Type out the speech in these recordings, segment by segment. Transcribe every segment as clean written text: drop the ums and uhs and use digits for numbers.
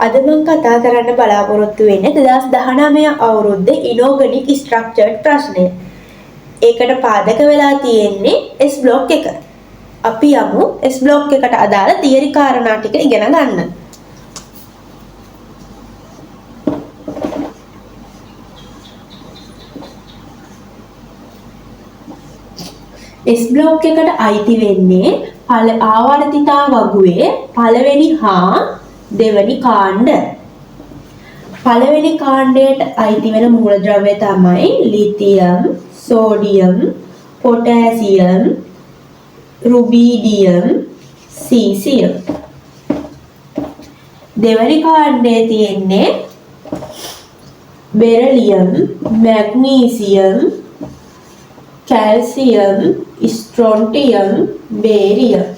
අද මම කතා කරන්න බලාපොරොත්තු වෙන්නේ 2019 අවුරුද්දේ ඉනෝගනික් ස්ට්‍රක්චර්ඩ් ප්‍රශ්නය. ඒකට පාදක වෙලා තියෙන්නේ S block එක. අපි යමු S block එකට අදාළ තියරි කාරණා ටික ඉගෙන ගන්න. S block එකට අයිති වෙන්නේ ආවර්තිතා වගුවේ පළවෙනි හා දෙවැනි කාණ්ඩ. පළවෙනි කාණ්ඩයට අයිති වෙන මූලද්‍රව්‍ය තමයි ලිතියම්, සෝඩියම්, පොටෑසියම්, රුබීඩියම්, සීසියම්. දෙවැනි කාණ්ඩයේ තියෙන්නේ බෙරලියම්, මැග්නීසියම්, කැල්සියම්, ස්ට්‍රොන්ටියම්, බේරියම්.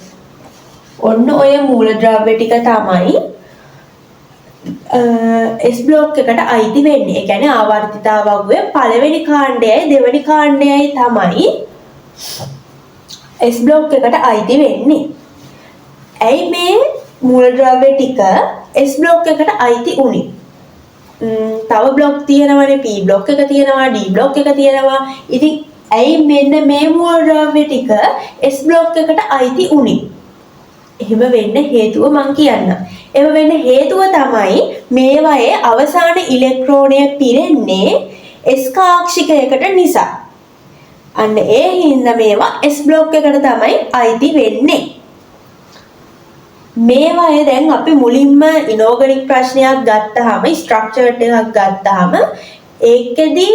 ඔන්න ඔය මූලද්‍රව්‍ය ටික තමයි S block එකට අයිති වෙන්නේ. ඒ කියන්නේ ආවර්තිතා වගුවේ පළවෙනි කාණ්ඩයයි දෙවෙනි කාණ්ඩයයි තමයි S block එකට අයිති වෙන්නේ. ඇයි මේ මූලද්‍රව්‍ය ටික S block එකට අයිති වුනේ? තව බ්ලොක් තියෙනවනේ, P block එක තියෙනවා, D block එක තියෙනවා. ඉතින් ඇයි මෙන්න මේ මූලද්‍රව්‍ය ටික S block එකට අයිති වුනේ? එහෙම වෙන්න හේතුව මං කියන්නම්. එහෙම වෙන්න හේතුව තමයි මේවායේ අවසාන ඉලෙක්ට්‍රෝනය පිරෙන්නේ S කාක්ෂිකයකට නිසා. අන්න ඒ හින්දා මේවා S block එකට තමයි අයිති වෙන්නේ. මේවායේ දැන් අපි මුලින්ම ඉනෝගනික් ප්‍රශ්නයක් ගත්තාම, ස්ට්‍රක්චර්ඩ් එකක් ගත්තාම ඒකෙදි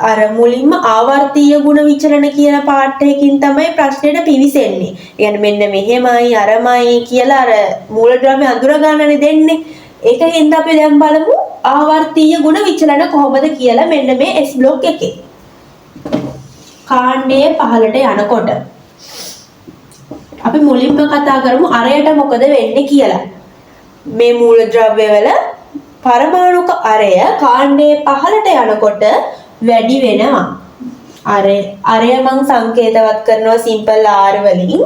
අර මුලින්ම ආවර්තීය ගුණ විචලන කියන පාර්ට් එකකින් තමයි ප්‍රශ්නෙට පිවිසෙන්නේ. ඒ කියන්නේ මෙන්න මෙහෙමයි අරමයි කියලා අර මූලද්‍රව්‍ය අඳුර ගන්නනේ දෙන්නේ. ඒක හින්දා අපි දැන් බලමු ආවර්තීය ගුණ විචලන කොහොමද කියලා මෙන්න මේ S block එකේ. කාණ්ඩයේ පහළට යනකොට අපි මුලින්ම කතා කරමු අරයට මොකද වෙන්නේ කියලා. මේ මූලද්‍රව්‍ය වල පරමාණුක අරය කාණ්ඩයේ පහළට යනකොට වැඩි වෙනවා. අරය මං සංකේතවත් කරනවා සිම්පල් R වලින්.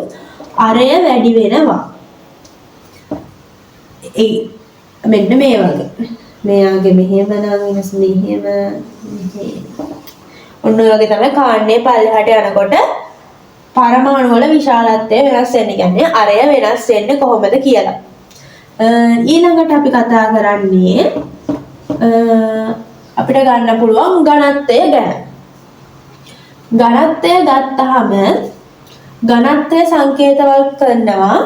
අරය වැඩි වෙනවා. ඒ මෙන්න මේ වගේ. මෙයාගේ මෙහෙම නම් ඊට මෙහෙම මෙහෙම. ඔන්න ඔය වගේ තමයි කාණ්ඩයේ පල්ලෙහාට යනකොට පරමාණු වල විශාලත්වය වෙනස් වෙන්නේ. කියන්නේ අරය වෙනස් වෙන්නේ කොහොමද කියලා. ඊළඟට අපි කතා කරන්නේ අපිට ගන්න පුළුවන් ඝනත්වය ගැන. ඝනත්වය ගත්තාම ඝනත්වය සංකේතවත් කරනවා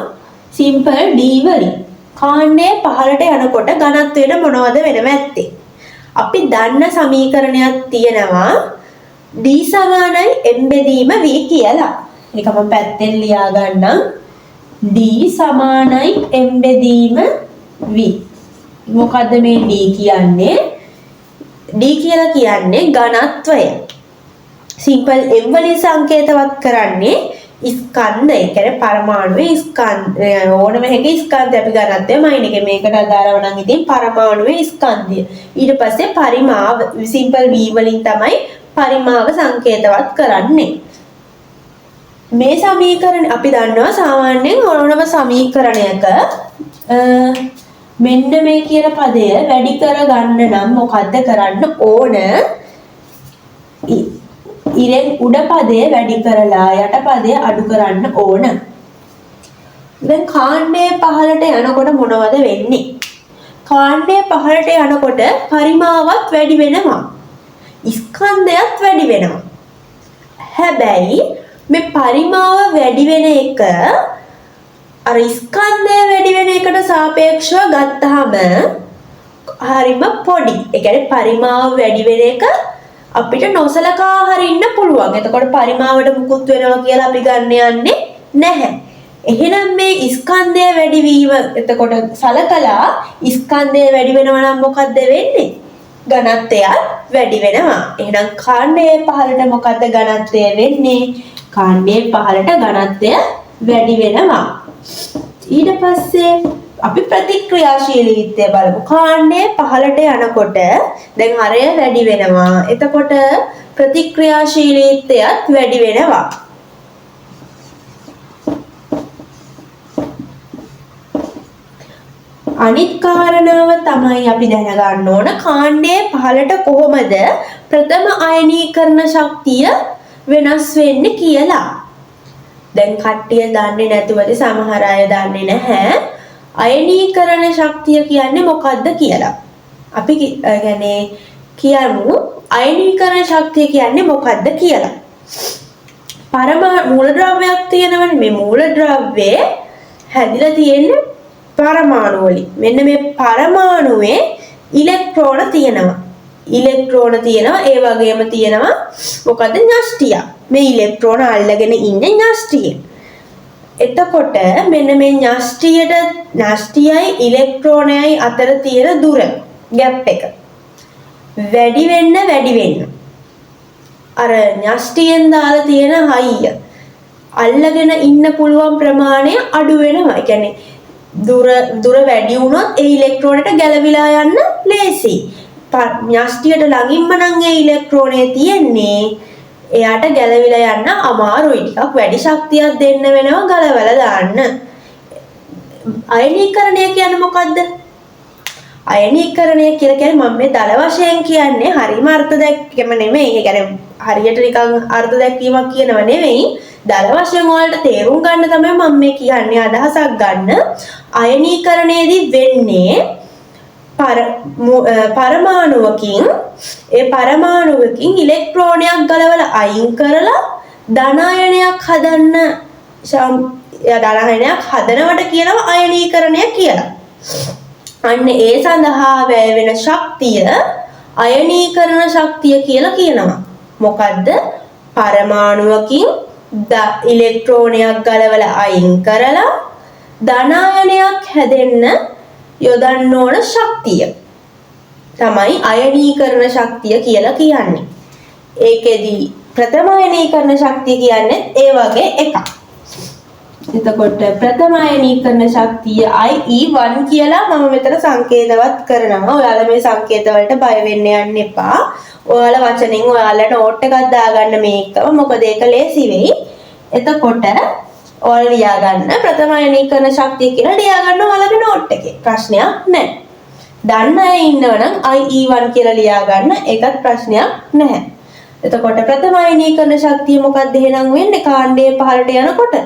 සිම්පල් D වලින්. කාණ්ඩයේ පහළට යනකොට ඝනත්වයට මොනවද වෙනව ඇත්තේ? අපි දන්න සමීකරණයක් තියෙනවා D සමානයි M බෙදීම V කියලා. ඒක මම පැත්තෙන් ලියා ගන්නම්. D සමානයි M බෙදීම V. මොකද්ද මේ D කියන්නේ? D කියලා කියන්නේ ඝනත්වය. සිම්පල් M වලින් සංකේතවත් කරන්නේ ස්කන්ධය. ඒ කියන්නේ පරමාණුවේ ස්කන්ධ, ඕනම එකක ස්කන්ධය. අපි ඝනත්වය මයින් එකේ මේකට අදාළව නම් ඉතින් පරමාණුවේ ස්කන්ධය. ඊට පස්සේ පරිමාව සිම්පල් V වලින් තමයි පරිමාව සංකේතවත් කරන්නේ. මේ සමීකරණ අපි දන්නවා සාමාන්‍යයෙන් ඕනම සමීකරණයක මෙන්න මේ කියන පදය වැඩි කරගන්න නම් මොකද්ද කරන්න ඕන? ඉරෙන් උඩ පදය වැඩි කරලා යට පදය අඩු කරන්න ඕන. දැන් කාණ්ඩයේ පහළට යනකොට මොනවද වෙන්නේ? කාණ්ඩයේ පහළට යනකොට පරිමාවත් වැඩි වෙනවා. ස්කන්ධයත් වැඩි වෙනවා. හැබැයි මේ පරිමාව වැඩි වෙන එක අර ස්කන්ධය වැඩි වෙන එකට සාපේක්ෂව ගත්තාම හරිම පොඩි. ඒ කියන්නේ පරිමාව වැඩි වෙන එක අපිට නොසලකා හරින්න පුළුවන්. එතකොට පරිමාවට මුකුත් වෙනවා කියලා අපි ගන්න යන්නේ නැහැ. එහෙනම් මේ ස්කන්ධය වැඩි වීම එතකොට සලකලා ස්කන්ධය වැඩි වෙනවා නම් මොකද්ද වෙන්නේ? ඝනත්වයත් වැඩි වෙනවා. එහෙනම් කාණ්ඩයේ පහළට මොකද්ද ඝනත්වය වෙන්නේ? කාණ්ඩයේ පහළට ඝනත්වය වැඩි වෙනවා. ඊට පස්සේ අපි ප්‍රතික්‍රියාශීලීත්වය බලමු. කාණ්ඩයේ පහළට යනකොට දැන් අරය වැඩි වෙනවා. එතකොට ප්‍රතික්‍රියාශීලීත්වයත් වැඩි වෙනවා. අනිත් කාරණාව තමයි අපි දැනගන්න ඕන කාණ්ඩයේ පහළට කොහොමද ප්‍රථම අයනීකරණ ශක්තිය වෙනස් වෙන්නේ කියලා. දැන් කට්ටිය දන්නේ නැතුවද සමහර අය දන්නේ නැහැ අයනීකරණ ශක්තිය කියන්නේ මොකද්ද කියලා. අපි يعني කියමු අයනීකරණ ශක්තිය කියන්නේ මොකද්ද කියලා. මූලද්‍රව්‍යයක් තියෙනවනේ. මේ මූලද්‍රව්‍යේ හැදිලා තියෙන්නේ පරමාණු වලින්. මෙන්න මේ පරමාණුවේ ඉලෙක්ට්‍රෝන තියෙනවා. ඉලෙක්ට්‍රෝන තියෙනවා, ඒ වගේම තියෙනවා මොකද්ද න්‍යෂ්ටිය. මේ ඉලෙක්ට්‍රෝන අල්ලගෙන ඉන්නේ න්‍යෂ්ටියෙන්. එතකොට මෙන්න මේ න්‍යෂ්ටියයි ඉලෙක්ට්‍රෝනයයි අතර තියෙන දුර ගැප් එක වැඩි වෙන්න වැඩි වෙන්න අර න්‍යෂ්ටියෙන් දාලා තියෙන හයිය අල්ලගෙන ඉන්න පුළුවන් ප්‍රමාණය අඩු වෙනවා. ඒ කියන්නේ දුර වැඩි වුණොත් ඒ ඉලෙක්ට්‍රෝනයට ගැලවිලා යන්න ලේසි. න්‍යෂ්ටියට ළඟින්ම නම් ඒ ඉලෙක්ට්‍රෝනය තියෙන්නේ, එයාට ගැලවිලා යන්න අමාරුයි. ටිකක් වැඩි ශක්තියක් දෙන්න වෙනවා ගලවලා දාන්න. අයනීකරණය කියන්නේ මොකද්ද? අයනීකරණය කියලා කියන්නේ මම මේ දල වශයෙන් කියන්නේ හරිම අර්ථ දැක්කම නෙමෙයි. ඒ කියන්නේ හරියට නිකන් අර්ථ දැක්වීමක් කියනව නෙමෙයි. දල වශයෙන් ඔයාලට තේරුම් ගන්න තමයි මම මේ කියන්නේ, අදහසක් ගන්න. අයනීකරණයේදී වෙන්නේ පරමාණුවකින් ඒ පරමාණුවකින් ඉලෙක්ට්‍රෝනයක් ගලවලා අයින් කරලා ධන අයනයක් හදන්න ධන අයනයක් හදනවට කියනවා අයනීකරණය කියලා. අන්න ඒ සඳහා වැය වෙන ශක්තිය අයනීකරණ ශක්තිය කියලා කියනවා. මොකද්ද? පරමාණුවකින් ඉලෙක්ට්‍රෝනයක් ගලවලා අයින් කරලා ධන අයනයක් හැදෙන්න යොදන්න ඕන ශක්තිය තමයි අයනීකරණ ශක්තිය කියලා කියන්නේ. ඒකෙදි ප්‍රථම අයනීකරණ ශක්තිය කියන්නේ ඒ වගේ එකක්. එතකොට ප්‍රථම අයනීකරණ ශක්තිය IE1 කියලා මම මෙතන සංකේතවත් කරනවා. ඔයාලා මේ සංකේත වලට බය වෙන්න යන්න එපා. ඔයාලා වචනෙන් ඔයාලා නෝට් එකක් දාගන්න මේකම, මොකද ඒක ලේසි වෙයි. එතකොට ඔයාලා ලියා ගන්න ප්‍රථම අයනීකරණ ශක්තිය කියලා ලියා ගන්න ඔයාලගේ නෝට් එකේ. ප්‍රශ්නයක් නැහැ. දන්න අය ඉන්නවනම් IE1 කියලා ලියා ගන්න, ඒකත් ප්‍රශ්නයක් නැහැ. එතකොට ප්‍රථම අයනීකරණ ශක්තිය මොකක්ද එහෙනම් වෙන්නේ කාණ්ඩයේ පහළට යනකොට?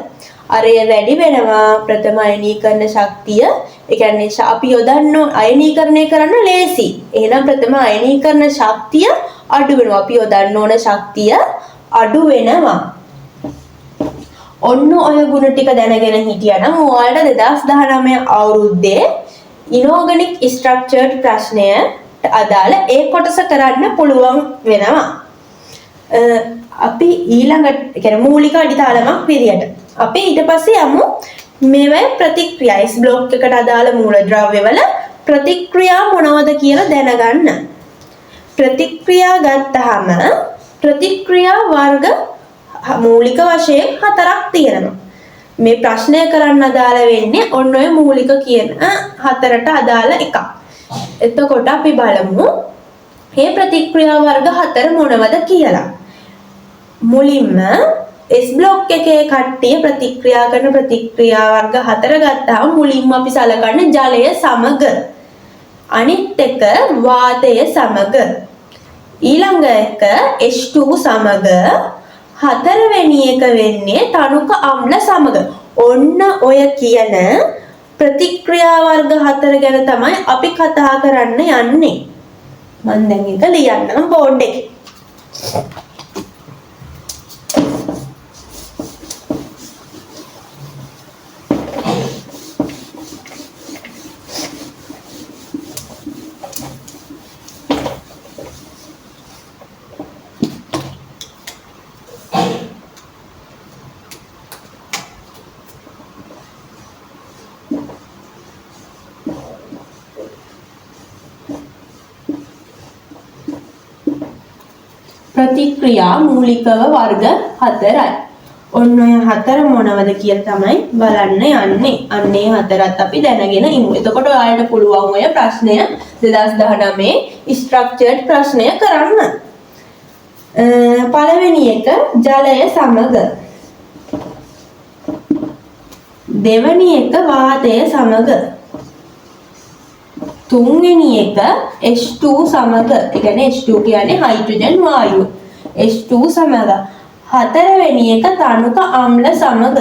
අරය වැඩි වෙනවා ප්‍රථම අයනීකරණ ශක්තිය. ඒ කියන්නේ අපි යොදන්න අයනීකරණය කරන්න ලේසි. එහෙනම් ප්‍රථම අයනීකරණ ශක්තිය අඩු වෙනවා. අපි යොදන්න ඕන ශක්තිය අඩු වෙනවා. ඔන්න ඔය ගුණ ටික දැනගෙන හිටියනම් ඔයාලට 2019 අවුරුද්දේ ඉනෝගනික් ස්ට්‍රක්චර්ඩ් ප්‍රශ්නයට අදාළ ඒ කොටස කරන්න පුළුවන් වෙනවා. අපි ඊළඟ ඒ කියන්නේ මූලික අඩිතාලමක් විදියට අපි ඊට පස්සේ යමු මේවැ ප්‍රතික්‍රියා S block එකට අදාළ මූලද්‍රව්‍යවල ප්‍රතික්‍රියා මොනවද කියලා දැනගන්න. ප්‍රතික්‍රියා ගත්තාම ප්‍රතික්‍රියා වර්ග මූලික වශයෙන් හතරක් තියෙනවා. මේ ප්‍රශ්නය කරන්න අදාළ වෙන්නේ ඔන්න ඔය මූලික කියන හතරට අදාළ එකක්. එතකොට අපි බලමු මේ ප්‍රතික්‍රියා වර්ග හතර මොනවද කියලා. මුලින්ම S block එකේ කට්ටිය ප්‍රතික්‍රියා කරන ප්‍රතික්‍රියා වර්ග හතර ගත්තාම මුලින්ම අපි සලකන්නේ ජලය සමග, අනිත් එක වාතය සමග, ඊළඟ එක H2 සමග, හතරවෙනි එක වෙන්නේ තනුක අම්ල සමග. ඔන්න ඔය කියන ප්‍රතික්‍රියා වර්ග හතර ගැන තමයි අපි කතා කරන්න යන්නේ. මම දැන් ඒක ලියන්නම් බෝඩ් එකේ. ප්‍රතික්‍රියා මූලිකව වර්ග හතරයි. ඔන්න ඔය හතර මොනවද කියලා තමයි බලන්න යන්නේ. අන්න ඒ හතරත් අපි දැනගෙන ඉමු. එතකොට ඔයාලට පුළුවන් ඔය ප්‍රශ්නය 2019 ස්ට්‍රක්චර්ඩ් ප්‍රශ්නය කරන්න. පළවෙනි එක ජලය සමග, දෙවෙනි එක වාතය සමග, තුන්වෙනි එක H2 සමග. ඒ කියන්නේ H2 කියන්නේ හයිඩ්‍රජන් වායුව. H2 සමග. හතරවෙනි එක තනුක අම්ල සමග.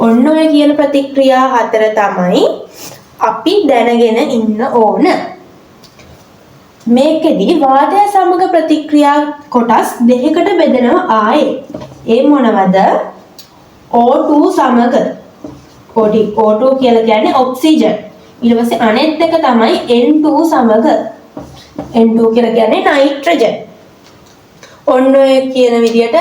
ඔන්න ඔය කියන ප්‍රතික්‍රියා හතර තමයි අපි දැනගෙන ඉන්න ඕන. මේකෙදි වාතය සමග ප්‍රතික්‍රියා කොටස් දෙකකට බෙදෙනවා ආයේ. ඒ මොනවද? O2 සමග. O2 කියලා කියන්නේ ඔක්සිජන්. ඊට පස්සේ අනෙත් එක තමයි N2 සමග. N2 කියලා කියන්නේ නයිට්‍රජන්. ඔන්න ඔය කියන විදියට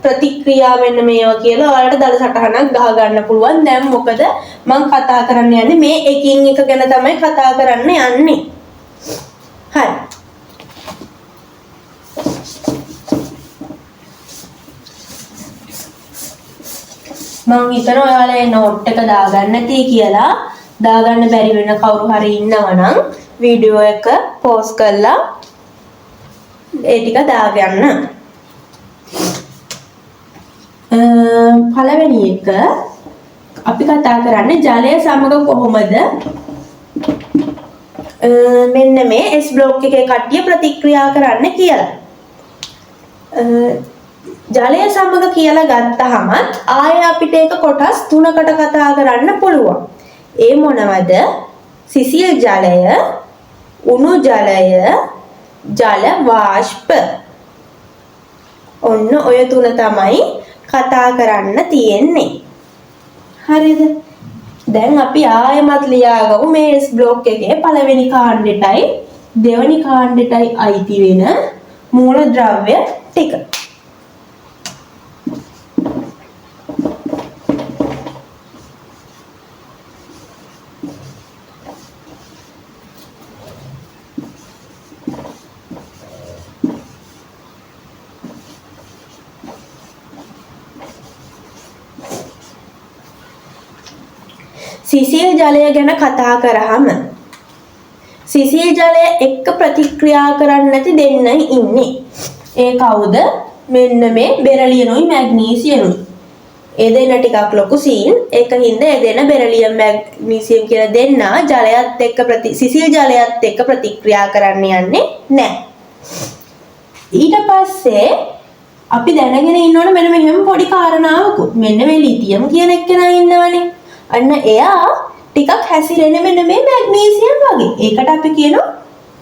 ප්‍රතික්‍රියා මෙන්න මේවා කියලා ඔයාලට දල සටහනක් ගහ ගන්න පුළුවන්. දැන් මොකද මං කතා කරන්න යන්නේ මේ එකින් එක ගැන තමයි කතා කරන්න යන්නේ. හරි. මං හිතනවා ඔයාලා මේ නෝට් එක දාගන්න ඇති කියලා. දාගන්න බැරි වෙන කවුරු හරි ඉන්නවා නම් වීඩියෝ එක පෝස් කරලා ඒ ටික දාගන්න. පළවෙනි එක අපි කතා කරන්නේ ජලය සමග කොහොමද මෙන්න මේ S block එකේ කට්ටිය ප්‍රතික්‍රියා කරන්න කියලා. ජලය සමග කියලා ගත්තහමත් ආයෙ අපිට ඒක කොටස් තුනකට කතා කරන්න පුළුවන්. ඒ මොනවද? සිසිල් ජලය, උණු ජලය, ජල වාෂ්ප. ඔන්න ඔය තුන තමයි කතා කරන්න තියෙන්නේ. හරිද? දැන් අපි ආයෙමත් ලියාගමු මේ S block එකේ පළවෙනි කාණ්ඩෙටයි දෙවෙනි කාණ්ඩෙටයි අයිති වෙන මූලද්‍රව්‍ය ටික. සිසිල් ජලය ගැන කතා කරාම සිසිල් ජලය එක්ක ප්‍රතික්‍රියා කරන්නේ නැති දෙන්නයි ඉන්නේ. ඒ කවුද? මෙන්න මේ බෙරලියනුයි මැග්නීසියනුයි. ඒ දෙන්න ටිකක් ලොකු සීන්. ඒක හින්දා ඒ දෙන්න බෙරලියම් මැග්නීසියම් කියලා දෙන්නා ජලයත් එක්ක සිසිල් ජලයත් එක්ක ප්‍රතික්‍රියා කරන්න යන්නේ නැහැ. ඊට පස්සේ අපි දැනගෙන ඉන්න ඕන මෙන්න මෙහෙම පොඩි කාරණාවකුත්. මෙන්න මේ ලිතියම් කියන එක්කෙනා ඉන්නවනේ. අන්න එයා ටිකක් හැසිරෙන මෙන්න මේ මැග්නීසියම් වගේ. ඒකට අපි කියනවා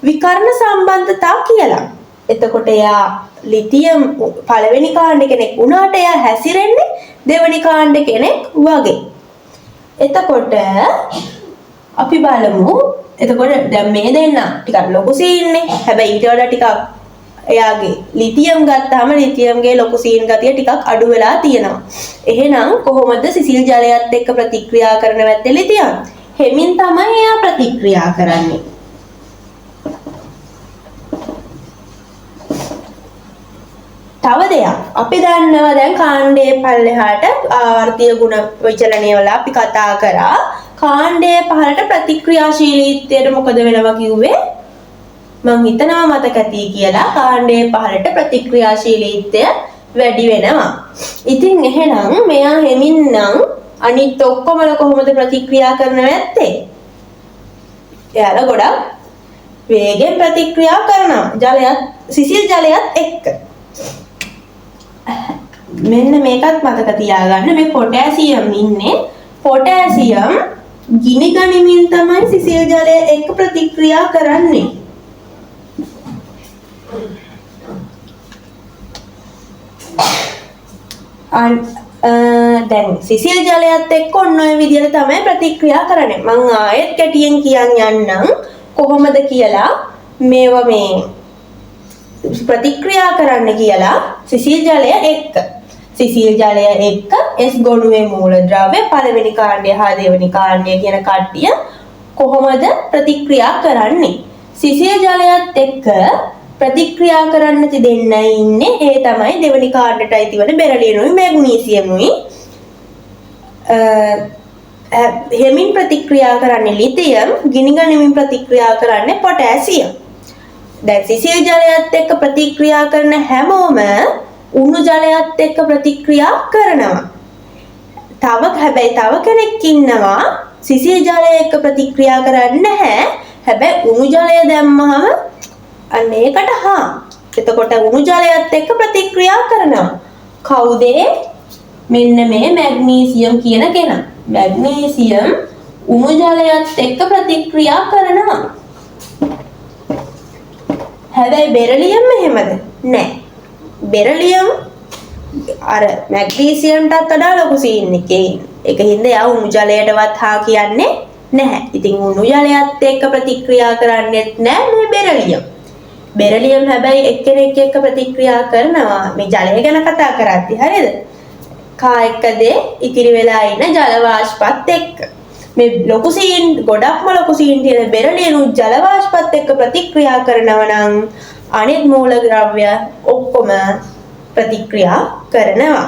විකර්ණ සම්බන්ධතා කියලා. එතකොට එයා ලිතියම් පළවෙනි කාණ්ඩ කෙනෙක් වුණාට එයා හැසිරෙන්නේ දෙවෙනි කාණ්ඩ කෙනෙක් වගේ. එතකොට අපි බලමු. එතකොට දැන් මේ දෙන්න ටිකක් ලොකු සීන්නේ. හැබැයි ඊට වඩා ටිකක් එයාගේ ලිතියම් ගත්තාම ලිතියම්ගේ ලොකු සීන් ගතිය ටිකක් අඩු වෙලා තියෙනවා. එහෙනම් කොහොමද සිසිල් ජලයත් එක්ක ප්‍රතික්‍රියා කරන වැත්තේ ලිතියම්? හෙමින් තමයි එයා ප්‍රතික්‍රියා කරන්නේ. තව දෙයක් අපි දන්නවා දැන් කාණ්ඩයේ පල්ලෙහාට ආවර්තීය ගුණ විචලනය වල අපි කතා කරා. කාණ්ඩයේ පහළට ප්‍රතික්‍රියාශීලීත්වයට මොකද වෙනවා කිව්වේ? මං හිතනවා මතක ඇති කියලා. කාණ්ඩයේ පහළට ප්‍රතික්‍රියාශීලීත්වය වැඩි වෙනවා. ඉතින් එහෙනම් මෙයා හෙමින් නම් අනිත් ඔක්කොමල කොහොමද ප්‍රතික්‍රියා කරනව ඇත්තේ? එයාලා ගොඩක් වේගෙන් ප්‍රතික්‍රියා කරනවා. ජලයත් සිසිල් ජලයත් එක්ක. මෙන්න මේකත් මතක තියාගන්න. මේ පොටෑසියම් ඉන්නේ. පොටෑසියම් ගිනි ගනිමින් තමයි සිසිල් ජලය එක්ක ප්‍රතික්‍රියා කරන්නේ. දැන් සිසිල් ජලයත් එක්ක ඔන්න ඔය විදියට තමයි ප්‍රතික්‍රියා කරන්නේ. මං ආයෙත් කැටියෙන් කියන් යන්නම් කොහොමද කියලා මේවා මේ ප්‍රතික්‍රියා කරන්න කියලා සිසිල් ජලය එක්ක. සිසිල් ජලය එක්ක S ගොනුවේ මූලද්‍රව්‍ය පළවෙනි කාණ්ඩය හා දෙවෙනි කාණ්ඩය කියන කට්ටිය කොහොමද ප්‍රතික්‍රියා කරන්නේ? සිසිල් ජලයත් එක්ක ප්‍රතික්‍රියා කරන්න දෙන්නයි ඉන්නේ. ඒ තමයි දෙවෙනි කාණ්ඩයට අයිති වන බෙරලියනුයි මැග්නීසියමුයි. හෙමින් ප්‍රතික්‍රියා කරන්නේ ලිතියම්, ගිනි ගනිමින් ප්‍රතික්‍රියා කරන්නේ පොටෑසියම්. දැන් සිසිල් ජලයත් එක්ක ප්‍රතික්‍රියා කරන හැමෝම උණු ජලයත් එක්ක ප්‍රතික්‍රියා කරනවා. තව හැබැයි තව කෙනෙක් ඉන්නවා සිසිල් ජලය එක්ක ප්‍රතික්‍රියා කරන්නේ නැහැ. හැබැයි උණු ජලය දැම්මහම අන්න ඒකට හා. එතකොට උණු ජලයත් එක්ක ප්‍රතික්‍රියා කරනවා. කවුද ඒ? මෙන්න මේ මැග්නීසියම් කියන කෙනා. මැග්නීසියම් උණු ජලයත් එක්ක ප්‍රතික්‍රියා කරනවා. හැබැයි බෙරලියම් එහෙමද? නෑ. බෙරලියම් අර මැග්නීසියම්ටත් වඩා ලොකු සීන් එකේ ඉන්නේ. ඒක හින්දා එයා උණු ජලයටවත් හා කියන්නේ නැහැ. ඉතින් උණු ජලයත් එක්ක ප්‍රතික්‍රියා කරන්නේත් නෑ මේ බෙරලියම්. බෙරලියම් හැබැයි එක්කෙනෙක් එක්ක ප්‍රතික්‍රියා කරනවා මේ ජලය ගැන කතා කරද්දි, හරිද? කා එක්කද ඉතිරි වෙලා ඉන්න ජල වාෂ්පත් එක්ක. මේ ලොකු සීන්, ගොඩක්ම ලොකු සීන් තියෙන බෙරලියම් ජල වාෂ්පත් එක්ක ප්‍රතික්‍රියා කරනවා නම් අනිත් මූලද්‍රව්‍ය ඔක්කොම ප්‍රතික්‍රියා කරනවා.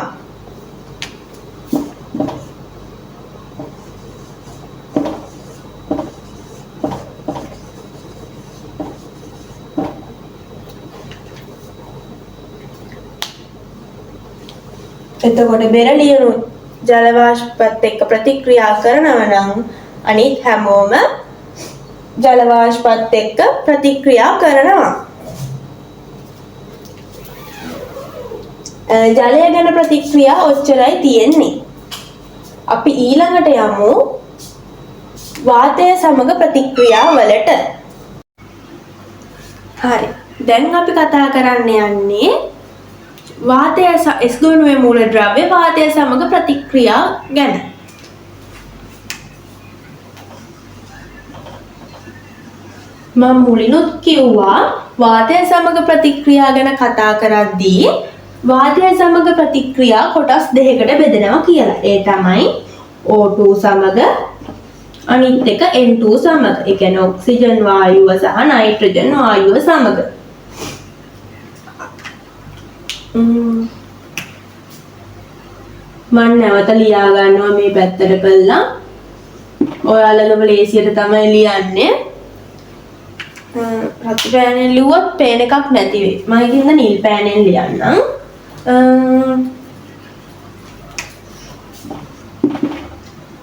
එතකොට බෙරලියනු ජල වාෂ්පත් එක්ක ප්‍රතික්‍රියා කරනවා නම් අනිත් හැමෝම ජල වාෂ්පත් එක්ක ප්‍රතික්‍රියා කරනවා. ජලය ගැන ප්‍රතික්‍රියා ඔච්චරයි තියෙන්නේ. අපි ඊළඟට යමු වාතය සමග ප්‍රතික්‍රියා වලට. හරි. දැන් අපි කතා කරන්න යන්නේ වාතය එස් ගුණයේ මූලද්‍රව්‍ය වාතය සමග ප්‍රතික්‍රියා ගැන. මම මුලිනුත් කිව්වා වාතය සමග ප්‍රතික්‍රියා ගැන කතා කරද්දී වාතය සමග ප්‍රතික්‍රියා කොටස් දෙකකට බෙදෙනවා කියලා. ඒ තමයි O2 සමග අනිත් එක N2 සමග. ඒ කියන්නේ ඔක්සිජන් වායුව සහ නයිට්‍රජන් වායුව සමග. මං නැවත ලියා ගන්නවා මේ පැත්තට කළා. ඔයාලගම ලේසියට තමයි ලියන්නේ. රතු පෑනෙන් ලිව්වොත් පේන එකක් නැති වෙයි. මම ඒකින්ද නිල් පෑනෙන් ලියන්නම්.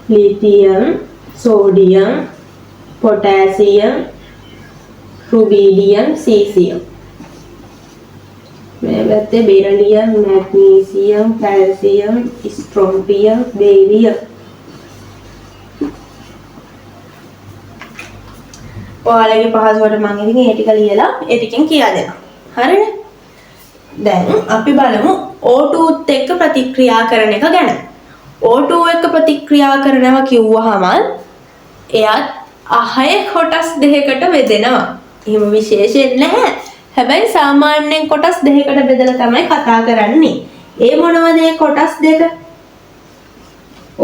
Lithium, sodium, potassium, rubidium, caesium. මේ පැත්තේ beryllium, magnesium, calcium, strontium, barium. ඔයාලගේ පහසුවට මං ඉතින් ඒ ටික ලියලා ඒ ටිකෙන් කියා දෙනවා. හරිනේ? දැන් අපි බලමු O2 එක්ක ප්‍රතික්‍රියා කරන එක ගැන. O2 එක්ක ප්‍රතික්‍රියා කරනවා කිව්වහම එයත් අහය කොටස් දෙකකට බෙදෙනවා. එහෙම විශේෂයෙන් නැහැ. හැබැයි සාමාන්‍යයෙන් කොටස් දෙකකට බෙදලා තමයි කතා කරන්නේ. ඒ මොනවද ඒ කොටස් දෙක?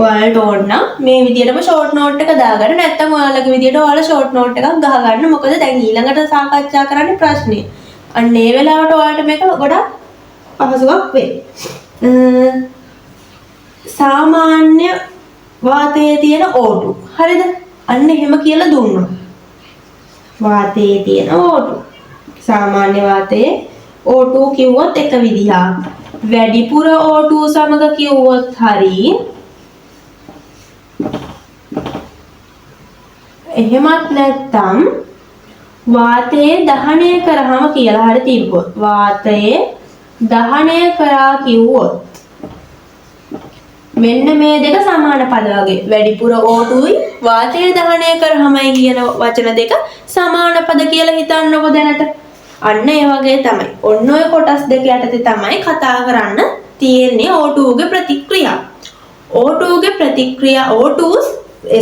ඔයාලට ඕන නම් මේ විදියටම ෂෝට් නෝට් එක දාගන්න, නැත්නම් ඔයාලගේ විදියට ඔයාලා ෂෝට් නෝට් එකක් ගහගන්න. මොකද දැන් ඊළඟට සාකච්ඡා කරන්නේ ප්‍රශ්නේ. අන්න ඒ වෙලාවට ඔයාලට මේක ගොඩක් පහසුවක් වෙයි. සාමාන්‍ය වාතයේ තියෙන O2. හරිද? අන්න එහෙම කියලා දුන්නා. වාතයේ තියෙන O2. සාමාන්‍ය වාතයේ O2 කිව්වොත් එක විදිහක්. වැඩිපුර O2 සමග කිව්වොත් හරි. එහෙමත් නැත්නම් වාතයේ දහනය කරාම කියලා හරි තිබ්බොත්, වාතයේ දහනය කරා කිව්වොත් මෙන්න මේ දෙක සමාන පද වගේ. වැඩිපුර O2යි වාතයේ දහනය කරාමයි කියන වචන දෙක සමාන පද කියලා හිතන්නකො දැනට. අන්න ඒ වගේ තමයි. ඔන්න ඔය කොටස් දෙක යටතේ තමයි කතා කරන්න තියෙන්නේ O2 ගේ ප්‍රතික්‍රියා. O2 ගේ ප්‍රතික්‍රියා O2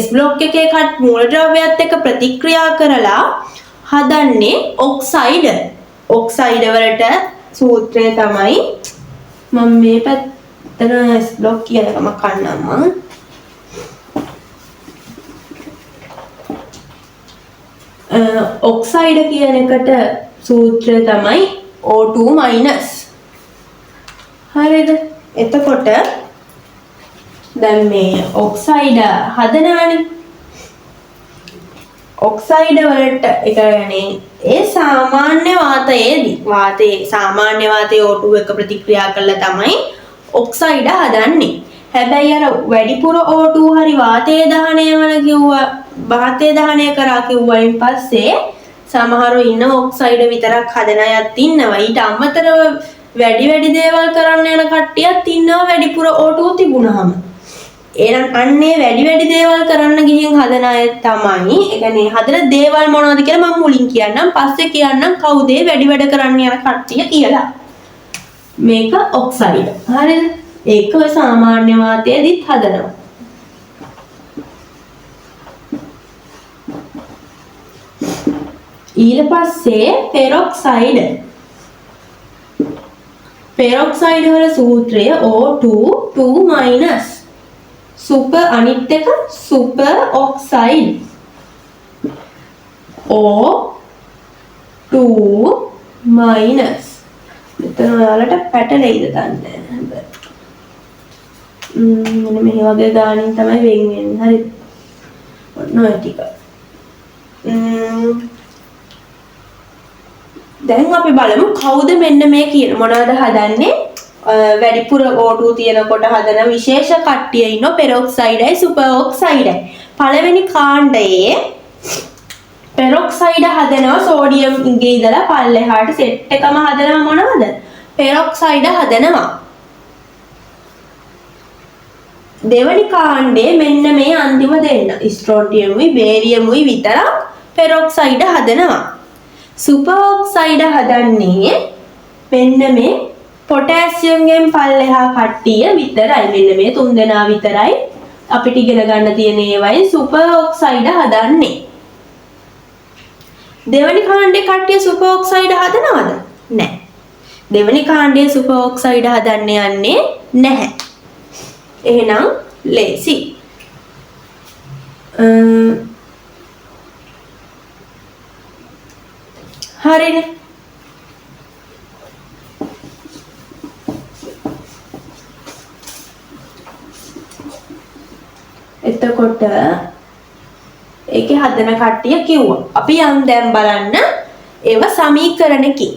S block එකේ මූලද්‍රව්‍යයත් එක්ක ප්‍රතික්‍රියා කරලා හදන්නේ ඔක්සයිඩ්. ඔක්සයිඩ් වලට සූත්‍රය තමයි මම මේ පැත්තට S block කියන එකම කන්නම් මං. ඔක්සයිඩ් කියන එකට සූත්‍රය තමයි O2 minus. හරිද? එතකොට දැන් මේ ඔක්සයිඩ් හදනවනේ. ඔක්සයිඩ් වලට ඒ කියන්නේ ඒ සාමාන්‍ය වාතයේදී වාතයේ සාමාන්‍ය වාතයේ O2 එක ප්‍රතික්‍රියා කරලා තමයි ඔක්සයිඩ් හදන්නේ. හැබැයි අර වැඩිපුර O2 හරි වාතය දහනය වන කිව්වා, වාතය දහනය කරා කිව්වයින් පස්සේ සමහරව ඉන්න ඔක්සයිඩ් විතරක් හදන අයත් ඉන්නවා. ඊට අමතරව වැඩි වැඩි දේවල් කරන්න යන කට්ටියත් ඉන්නවා වැඩිපුර O2 තිබුණාම. එහෙනම් අන්නේ වැඩි වැඩි දේවල් කරන්න ගිහින් හදන අය තමයි, ඒ කියන්නේ හදන දේවල් මොනවද කියලා මම මුලින් කියන්නම්, පස්සේ කියන්නම් කවුද ඒ වැඩි වැඩ කරන්න යන කට්ටිය කියලා. මේක ඔක්සයිඩ්. හරිද? ඒක ඔය සාමාන්‍ය වාතයේදීත් හදනවා. ඊට පස්සේ පෙරොක්සයිඩ්. පෙරොක්සයිඩ් වල සූත්‍රය O2 2-. Super අනිත් එක සුපර් ඔක්සයිඩ්. O2 minus. මෙතන ඔයාලට පැටලෙයිද දන්නේ නැහැ. හැබැයි මෙන්න මෙහි වගේ ගානින් තමයි වෙන් වෙන්නේ. හරිද? ඔන්න ඔය ටික. දැන් අපි බලමු කවුද මෙන්න මේ කියන මොනවද හදන්නේ? වැඩිපුර O2 තියෙනකොට හදන විශේෂ කට්ටිය ඉන්නෝ පෙරොක්සයිඩයි සුපර් ඔක්සයිඩයි. පළවෙනි කාණ්ඩයේ පෙරොක්සයිඩ් හදනවා සෝඩියම් ඉගේ ඉඳලා පල්ලෙහාට සෙට් එකම හදනවා මොනවද? පෙරොක්සයිඩ් හදනවා. දෙවනි කාණ්ඩයේ මෙන්න මේ අන්තිම දෙන්න ස්ට්‍රොන්ටියමුයි බේරියමුයි විතරක් පෙරොක්සයිඩ් හදනවා. සුපර් ඔක්සයිඩ් හදන්නේ මෙන්න මේ පොටෑසියම්ගෙන් පල්ලෙහා කට්ටිය විතරයි. මෙන්න මේ තුන් දෙනා විතරයි අපිට ඉගෙන ගන්න තියෙන ඒවායින් සුපර් ඔක්සයිඩ් හදන්නේ. දෙවනි කාණ්ඩේ කට්ටිය සුපර් ඔක්සයිඩ් හදනවද? නෑ. දෙවනි කාණ්ඩයේ සුපර් ඔක්සයිඩ් හදන්න යන්නේ නැහැ. එහෙනම් ලේසි. හරිනේ. එතකොට ඒකේ හදන කට්ටිය කිව්වා. අපි යන් දැන් බලන්න ඒව සමීකරණකින්.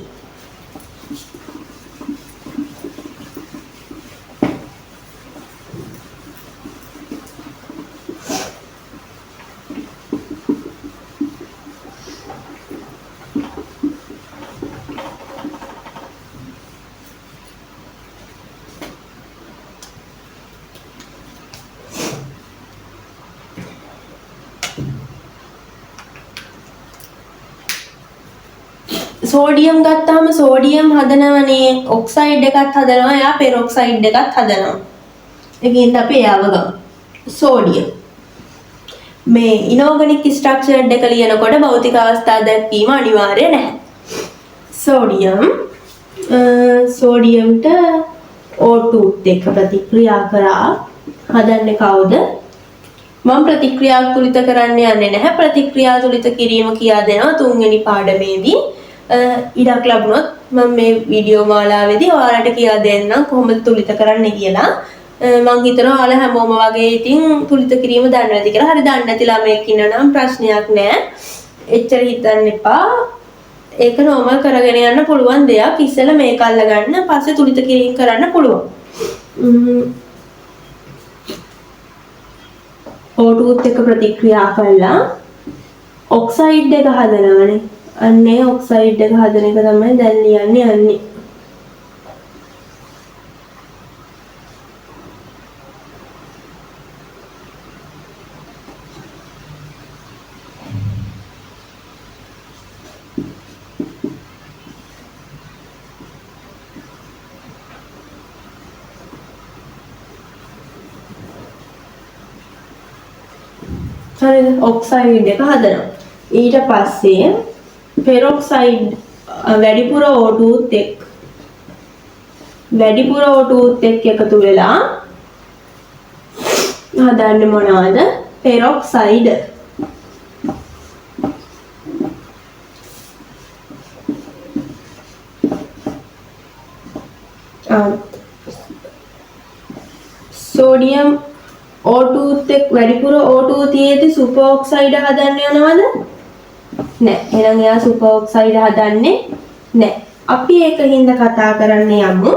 සෝඩියම් ගත්තාම සෝඩියම් හදනවනේ, ඔක්සයිඩ් එකක් හදනවා, එයා පෙරොක්සයිඩ් එකක් හදනවා. ඒකින්ද අපි එයාව ගමු. සෝඩියම්. මේ ඉනෝගනික් ස්ට්‍රක්චර් එක ලියනකොට භෞතික අවස්ථා දැක්වීම අනිවාර්ය නැහැ. සෝඩියම් සෝඩියම්ට O2 එක්ක ප්‍රතික්‍රියා කරා හදන්නේ කවුද? මම ප්‍රතික්‍රියා තුලිත කරන්න යන්නේ නැහැ. ප්‍රතික්‍රියා තුලිත කිරීම කියා දෙනවා තුන්වෙනි පාඩමේදී. ඉඩක් ලැබුණොත් මම මේ වීඩියෝ මාලාවේදී ඔයාලට කියලා දෙන්නම් කොහොමද තුලිත කරන්න කියලා. මං හිතනවා ඔයාලා හැමෝම වගේ ඉතින් තුලිත කිරීම දන්නවා ඇති කියලා. හරි දන්නේ නැති ළමයෙක් ඉන්නවා නම් ප්‍රශ්නයක් නෑ. එච්චර හිතන්න එපා. ඒක නෝමල් කරගෙන යන්න පුළුවන් දෙයක්. ඉස්සෙල්ලා මේක අල්ලගන්න, පස්සේ තුලිත කිරීම කරන්න පුළුවන්. O2 එක්ක ප්‍රතික්‍රියා කළා ඔක්සයිඩ් එක හදනවනේ. අන්න ඒ ඔක්සයිඩ් එක හදන එක තමයි දැන් ලියන්න යන්නේ. හරිද? ඔක්සයිඩ් එක හදනවා. ඊට පස්සේ පෙරොක්සයිඩ් වැඩිපුර O2 එක්ක වැඩිපුර O2 එක්ක එකතු වෙලා හදන්නේ මොනවද? පෙරොක්සයිඩ්. සෝඩියම් O2 එක්ක වැඩිපුර O2 තියෙද්දි සුපර් ඔක්සයිඩ් හදන්න යනවද? නෑ. එහෙනම් එයා සුපර් ඔක්සයිඩ් හදන්නේ නෑ. අපි ඒක හින්දා කතා කරන්න යමු.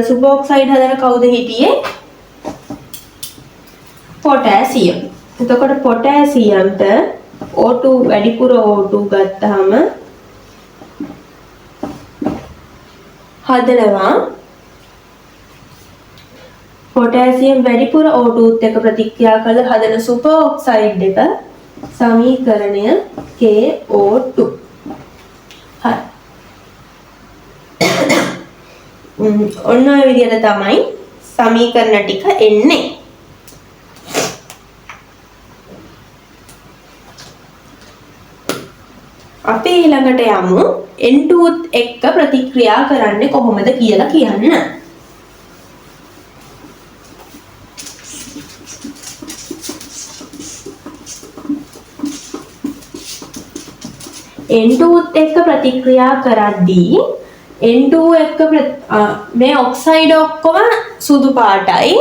සුපර් ඔක්සයිඩ් හදන කවුද හිටියේ? පොටෑසියම්. එතකොට පොටෑසියම්ට O2 වැඩිපුර O2 ගත්තාම හදනවා පොටෑසියම් වැඩිපුර O2ත් එක්ක ප්‍රතික්‍රියා කරලා හදන සුපර් ඔක්සයිඩ් එක සමීකරණය KO2. හරි. ඔන්න ඔය විදිහට තමයි සමීකරණ ටික එන්නේ. අපි ඊළඟට යමු N2ත් එක්ක ප්‍රතික්‍රියා කරන්නේ කොහොමද කියලා කියන්න. N2ත් එක්ක ප්‍රතික්‍රියා කරද්දී N2 එක්ක මේ ඔක්සයිඩ් ඔක්කොම සුදු පාටයි.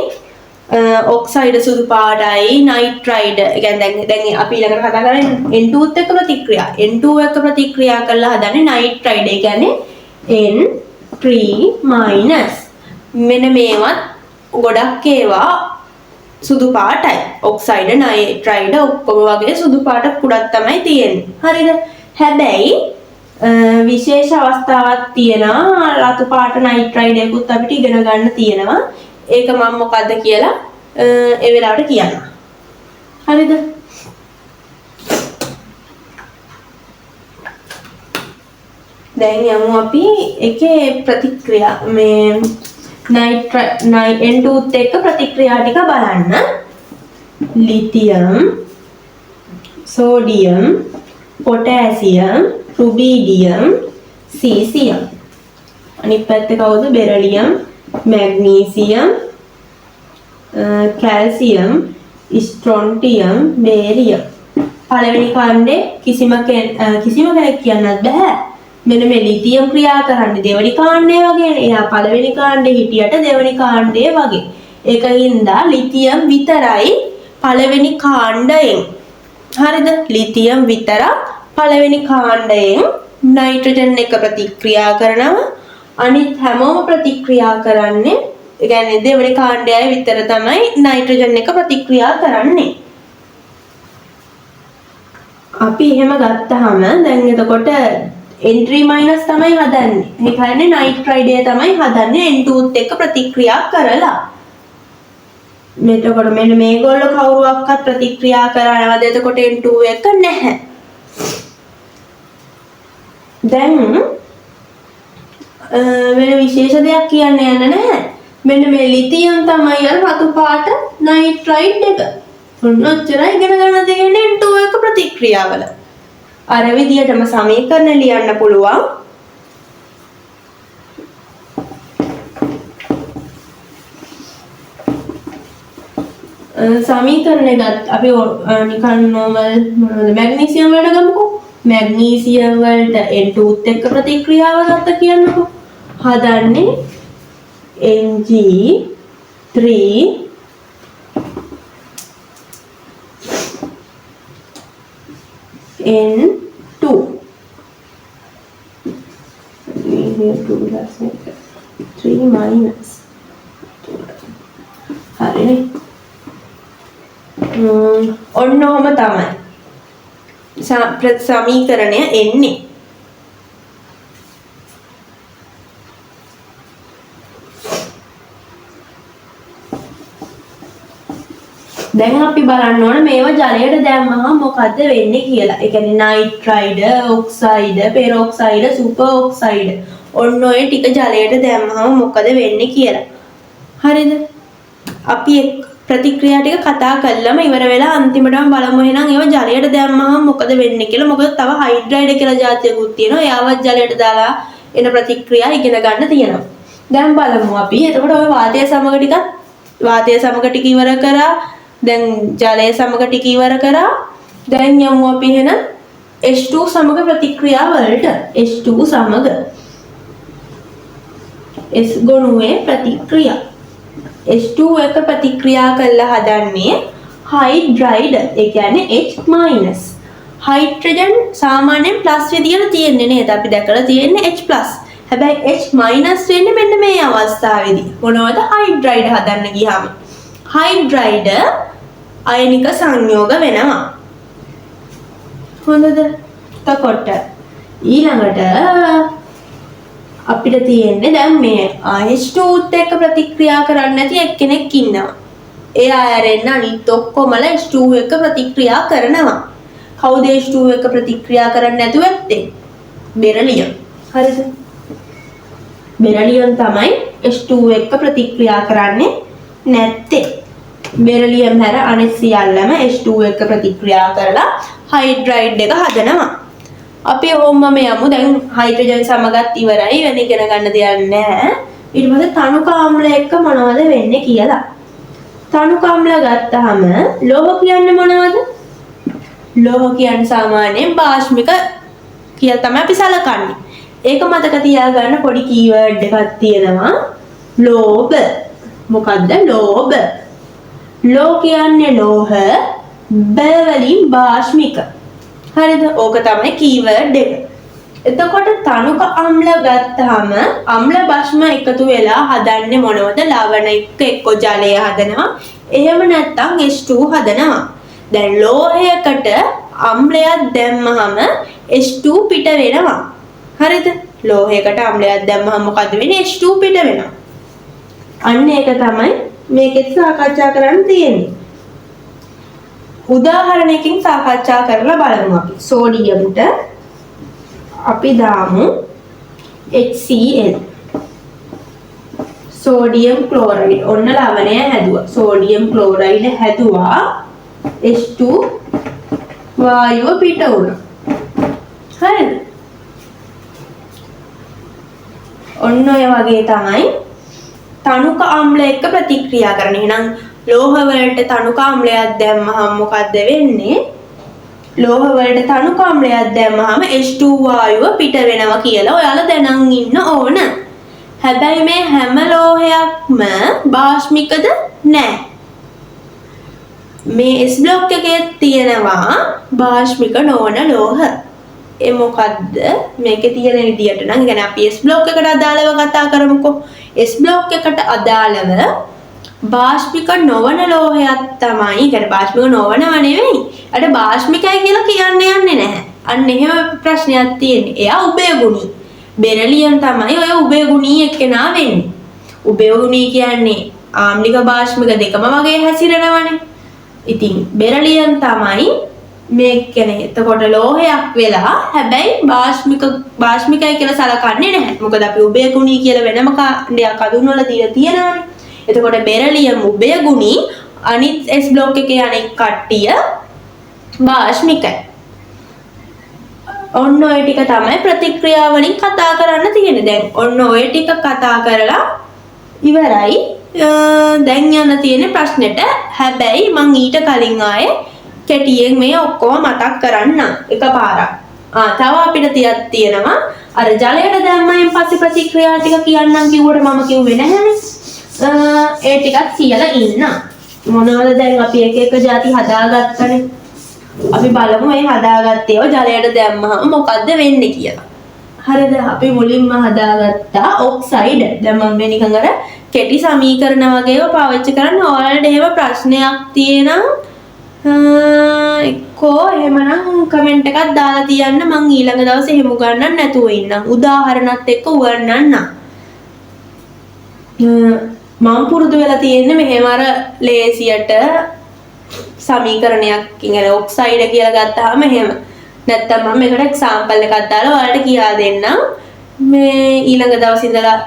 ඔක්සයිඩ් සුදු පාටයි, නයිට්‍රයිඩ් ඒ කියන්නේ දැන් දැන් අපි ඊළඟට කතා කරන්නේ N2ත් එක්ක ප්‍රතික්‍රියා. N2 එක්ක ප්‍රතික්‍රියා කරලා හදන්නේ නයිට්‍රයිඩ්. ඒ කියන්නේ N3-. මෙන්න මේවත් ගොඩක් ඒවා සුදු පාටයි. ඔක්සයිඩ්, නයිට්‍රයිඩ් ඔක්කොම වගේ සුදු පාට කුඩක් තමයි තියෙන්නේ. හරිද? හැබැයි විශේෂ අවස්ථාවක් තියෙනවා රතු පාට නයිට්‍රයිඩ් එකකුත් අපිට ඉගෙන ගන්න තියෙනවා. ඒක මම මොකද්ද කියලා ඒ වෙලාවට කියන්නම්. හරිද? දැන් යමු අපි එකේ ප්‍රතික්‍රියා මේ N2ත් එක්ක ප්‍රතික්‍රියා ටික බලන්න. Lithium, sodium, potassium, rubidium, caesium. අනිත් පැත්තේ කවුද? Beryllium, magnesium, calcium, strontium, barium. පළවෙනි කාණ්ඩේ කිසිම කෙනෙක් කියන්නත් බෑ. මෙන්න මේ ලිතියම් ක්‍රියා කරන්නේ දෙවෙනි කාණ්ඩේ වගේනේ. එයා පළවෙනි කාණ්ඩේ හිටියට දෙවෙනි කාණ්ඩේ වගේ. ඒක හින්දා ලිතියම් විතරයි පළවෙනි කාණ්ඩයෙන්. හරිද? ලිතියම් විතරක් පළවෙනි කාණ්ඩයෙන් නයිට්‍රජන් එක ප්‍රතික්‍රියා කරනවා. අනිත් හැමෝම ප්‍රතික්‍රියා කරන්නේ, ඒ කියන්නේ දෙවෙනි කාණ්ඩයයි විතර තමයි නයිට්‍රජන් එක ප්‍රතික්‍රියා කරන්නේ. අපි එහෙම ගත්තාම දැන් එතකොට N3- තමයි හදන්නේ. ඒ කියන්නේ නයිට්‍රයිඩය තමයි හදන්නේ N2ත් එක්ක ප්‍රතික්‍රියා කරලා. මෙතකොට මෙන්න මේගොල්ලෝ කවුරුවක්වත් ප්‍රතික්‍රියා කරනවද එතකොට N2 එක නැහැ. දැන් වෙන විශේෂ දෙයක් කියන්න යන්න නැහැ. මෙන්න මේ ලිතියම් තමයි අර රතු පාට නයිට්‍රයිඩ් එක. ඔන්න ඔච්චරයි ඉගෙන ගන්න තියෙන්නේ N2 එක ප්‍රතික්‍රියාවල. අර විදියටම සමීකරණ ලියන්න පුළුවන්. සමීකරණ ගත් අපි නිකන් නෝමල් මොනවද මැග්නීසියම් වලට ගමුකෝ. මැග්නීසියම් වලට N2ත් එක්ක ප්‍රතික්‍රියාව ගත්ත කියන්නකෝ. හදන්නේ Mg3 N2 2 plus 3 minus හරිනේ. ඔන්න ඔහොම තමයි සමීකරණය එන්නේ. දැන් අපි බලන්න ඕන මේවා ජලයට දැම්මහම මොකද්ද වෙන්නේ කියලා. ඒ කියන්නේ නයිට්‍රයිඩ්, ඔක්සයිඩ්, පෙරොක්සයිඩ්, සුපර් ඔක්සයිඩ් ඔන්න ඔය ටික ජලයට දැම්මහම මොකද වෙන්නේ කියලා. හරිද? අපි ප්‍රතික්‍රියා ටික කතා කළාම ඉවර වෙලා අන්තිමටම බලමු එහෙනම් ඒවා ජලයට දැම්මහම මොකද වෙන්නේ කියලා. මොකද තව හයිඩ්‍රයිඩ් කියලා જાතියකුත් තියෙනවා. එයාවත් ජලයට දාලා එන ප්‍රතික්‍රියා ඉගෙන ගන්න තියෙනවා. දැන් බලමු අපි. එතකොට ඔය වාතය සමග ටිකත් වාතය සමග ටික ඉවර කරා. දැන් ජලය සමග ටික ඉවර කරා. දැන් යමු අපි එහෙනම් H2 සමග ප්‍රතික්‍රියා වලට. H2 සමග S ගොනුවේ ප්‍රතික්‍රියා. H2 එක ප්‍රතික්‍රියා කරලා හදන්නේ හයිඩ්‍රයිඩ්. ඒ කියන්නේ H-. හයිඩ්‍රජන් සාමාන්‍යයෙන් ප්ලස් විදියට තියෙන්නේ නේද? අපි දැකලා තියෙන්නේ H+. හැබැයි H- වෙන්නේ මෙන්න මේ අවස්ථාවේදී. මොනවද? හයිඩ්‍රයිඩ් හදන්න ගියාම. හයිඩ්‍රයිඩ් අයනික සංයෝග වෙනවා. හොඳද? එතකොට ඊළඟට අපිට තියෙන්නේ දැන් මේ H2ත් එක්ක ප්‍රතික්‍රියා කරන්නේ නැති එක්කෙනෙක් ඉන්නවා. එයා ඇරෙන්න අනිත් ඔක්කොමලා H2 එක්ක ප්‍රතික්‍රියා කරනවා. කවුද H2 එක්ක ප්‍රතික්‍රියා කරන්නේ නැතුව ඇත්තේ? බෙරලියම්. හරිද? බෙරලියම් තමයි H2 එක්ක ප්‍රතික්‍රියා කරන්නේ නැත්තේ. බෙරලියම් හැර අනිත් සියල්ලම H2 එක්ක ප්‍රතික්‍රියා කරලා හයිඩ්‍රයිඩ් එක හදනවා. අපි ඔහොමම යමු. දැන් හයිඩ්‍රජන් සමගත් ඉවරයි. වෙන ඉගෙන ගන්න දෙයක් නැහැ. ඊට පස්සේ තනුක අම්ල එක්ක මොනවද වෙන්නේ කියලා. තනුක අම්ල ගත්තාම ලෝහ කියන්නේ මොනවද? ලෝහ කියන්නේ සාමාන්‍යයෙන් භාෂ්මික කියලා තමයි අපි සලකන්නේ. ඒක මතක තියාගන්න පොඩි කීවර්ඩ් එකක් තියෙනවා. ලෝභ. මොකද්ද ලෝභ? ලෝ කියන්නේ ලෝහ, බ වලින් භාෂ්මික. හරිද? ඕක තමයි කීවර්ඩ් එක. එතකොට තනුක අම්ල ගත්තාම අම්ල භස්ම එකතු වෙලා හදන්නේ මොනවද? ලවණ එක්ක එක්ක ජලය හදනවා. එහෙම නැත්නම් H2 හදනවා. දැන් ලෝහයකට අම්ලයක් දැම්මහම H2 පිට වෙනවා. හරිද? ලෝහයකට අම්ලයක් දැම්මහම මොකද වෙන්නේ? H2 පිට වෙනවා. අන්න ඒක තමයි මේකෙත් සාකච්ඡා කරන්න තියෙන්නේ. උදාහරණයකින් සාකච්ඡා කරලා බලමු අපි. සෝඩියම්ට අපි දාමු HCl. Sodium chloride. ඔන්න ලවණය හැදුවා. සෝඩියම් ක්ලෝරයිඩ් හැදුවා. H2 වායුව පිට වුණා. හරිද? ඔන්න ඔය වගේ තමයි තනුක අම්ල එක්ක ප්‍රතික්‍රියා කරන්නේ. එහෙනම් ලෝහ වලට තනුක අම්ලයක් දැම්මහම මොකද්ද වෙන්නේ? ලෝහ වලට තනුක අම්ලයක් දැම්මහම H2 වායුව පිට වෙනවා කියලා ඔයාලා දැනන් ඉන්න ඕන. හැබැයි මේ හැම ලෝහයක්ම භාෂ්මිකද? නෑ. මේ S block එකේ තියෙනවා භාෂ්මික නොවන ලෝහ. ඒ මොකද්ද? මේකේ තියෙන විදියට නම්, ඒ කියන්නේ අපි S block එකට අදාළව කතා කරමුකෝ. S block එකට අදාළව භාෂ්මික නොවන ලෝහයක් තමයි, ඒ කියන්නේ භාෂ්මික නොවනව නෙවෙයි. අර භාෂ්මිකයි කියලා කියන්න යන්නේ නැහැ. අන්න එහෙම ප්‍රශ්නයක් තියෙන්නේ. එයා උභයගුණී. බෙරලියම් තමයි ඔය උභයගුණී එක්කෙනා වෙන්නේ. උභයගුණී කියන්නේ ආම්ලික භාෂ්මික දෙකම වගේ හැසිරෙනවනේ. ඉතින් බෙරලියම් තමයි මේ කියන්නේ. එතකොට ලෝහයක් වෙලා හැබැයි භාෂ්මිකයි කියලා සලකන්නේ නැහැ. මොකද අපි උභයගුණී කියලා වෙනම කාණ්ඩයක් හඳුන්වලා දීලා තියෙනවනේ. එතකොට බෙරලියම් උභයගුණී, අනිත් S block එකේ අනෙක් කට්ටිය භාෂ්මිකයි. ඔන්න ඔය ටික තමයි ප්‍රතික්‍රියා වලින් කතා කරන්න තියෙන්නේ. දැන් ඔන්න ඔය ටික කතා කරලා ඉවරයි. දැන් යන්න තියෙන ප්‍රශ්නෙට. හැබැයි මං ඊට කලින් ආයේ කෙටියෙන් මේ ඔක්කොම මතක් කරන්න එකපාරක්. තව අපිට තියක් තියෙනවා. අර ජලයට දැම්මයින් පස්සේ ප්‍රතික්‍රියා ටික කියන්නම් කිව්වට මම කිව්වේ නැහැනේ. ඒ ටිකත් කියලා ඉන්න. මොනවද දැන් අපි එක එක ජාති හදාගත්තනේ. අපි බලමු මේ හදාගත්ත ඒවා ජලයට දැම්මහම මොකද්ද වෙන්නේ කියලා. හරිද? අපි මුලින්ම හදාගත්තා ඔක්සයිඩ්. දැන් මම මේ නිකන් අර කෙටි සමීකරණ වගේ ඒවා පාවිච්චි කරන්න. ඔයාලට එහෙම ප්‍රශ්නයක් තියෙනම් එක්කෝ එහෙමනම් කමෙන්ට් එකක් දාලා තියන්න, මං ඊළඟ දවසේ එහෙම උගන්වන්න නැතුව ඉන්නම්. උදාහරණත් එක්ක උගන්වන්නම්. මං පුරුදු වෙලා තියෙන්නේ මෙහෙම අර ලේසියට සමීකරණයක් කියන්නේ ඔක්සයිඩ් කියලා ගත්තාම එහෙම. නැත්තම් මම මේකට එක්සැම්පල් එකක් දාලා ඔයාලට කියා දෙන්නම්. මේ ඊළඟ දවසේ ඉඳලා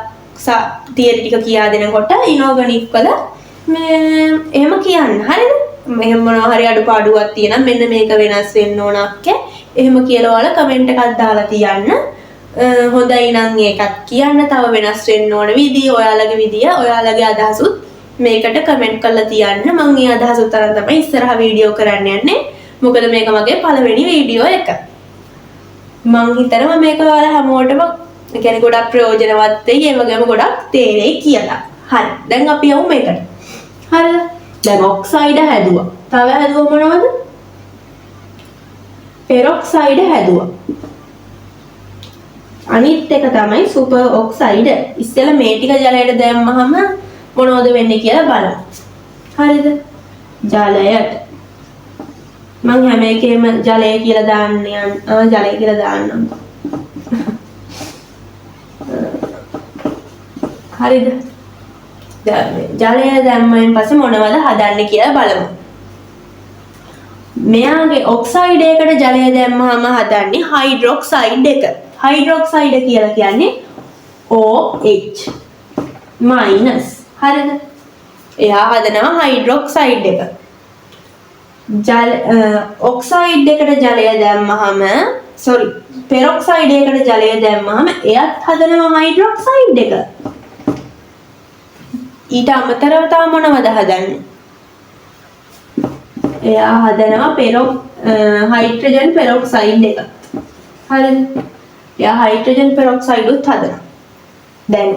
තියරි ටික කියා දෙනකොට ඉනෝගනික් වල මේ එහෙම කියන්න. හරිද? මෙහෙම මොනවා හරි අඩුපාඩුවක් තියෙනම් මෙන්න මේක වෙනස් වෙන්න ඕන අක්කේ. එහෙම කියලා ඔයාලා කමෙන්ට් එකක් දාලා තියන්න. හොඳයි නම් ඒකත් කියන්න, තව වෙනස් වෙන්න ඕන විදිය, ඔයාලගේ විදිය, ඔයාලගේ අදහසුත් මේකට කමෙන්ට් කරලා තියන්න. මං ඒ අදහසුත් අරන් තමයි ඉස්සරහ වීඩියෝ කරන්න යන්නේ. මොකද මේක මගේ පළවෙනි වීඩියෝ එක. මං හිතනවා මේක ඔයාලා හැමෝටම ඒ කියන්නේ ගොඩක් ප්‍රයෝජනවත් වෙයි, ඒ වගේම ගොඩක් තේරෙයි කියලා. හරි. දැන් අපි යමු මේකට. හරිද? දැන් ඔක්සයිඩ් හැදුවා. තව හැදුවා මොනවද? පෙරොක්සයිඩ් හැදුවා. අනිත් එක තමයි සුපර් ඔක්සයිඩ්. ඉස්සෙල්ලා මේ ටික ජලයට දැම්මහම මොනවද වෙන්නේ කියලා බලමු. හරිද? ජලයට මං හැම එකේම ජලය කියලා දාන්න යන්න. ජලය කියලා දාන්නම්කෝ. හරිද? ජලය දැම්මයින් පස්සේ මොනවද හදන්නේ කියලා බලමු. මෙයාගේ ඔක්සයිඩ් එකට ජලය දැම්මහම හදන්නේ හයිඩ්‍රොක්සයිඩ් එක. හයිඩ්‍රොක්සයිඩ් කියලා කියන්නේ OH මයිනස්. හරිද? එයා හදනවා හයිඩ්‍රොක්සයිඩ් එක. ජල ඔක්සයිඩ් එකට ජලය දැම්මහම සෝරි පෙරොක්සයිඩ් එකට ජලය දැම්මහම එයත් හදනවා හයිඩ්‍රොක්සයිඩ් එක. ඊට අමතරව තව මොනවද හදන්නේ? එයා හදනවා හයිඩ්‍රජන් පෙරොක්සයිඩ් එක. හරිද? එයා හයිඩ්‍රජන් පෙරොක්සයිඩ් උත් හදනවා. දැන්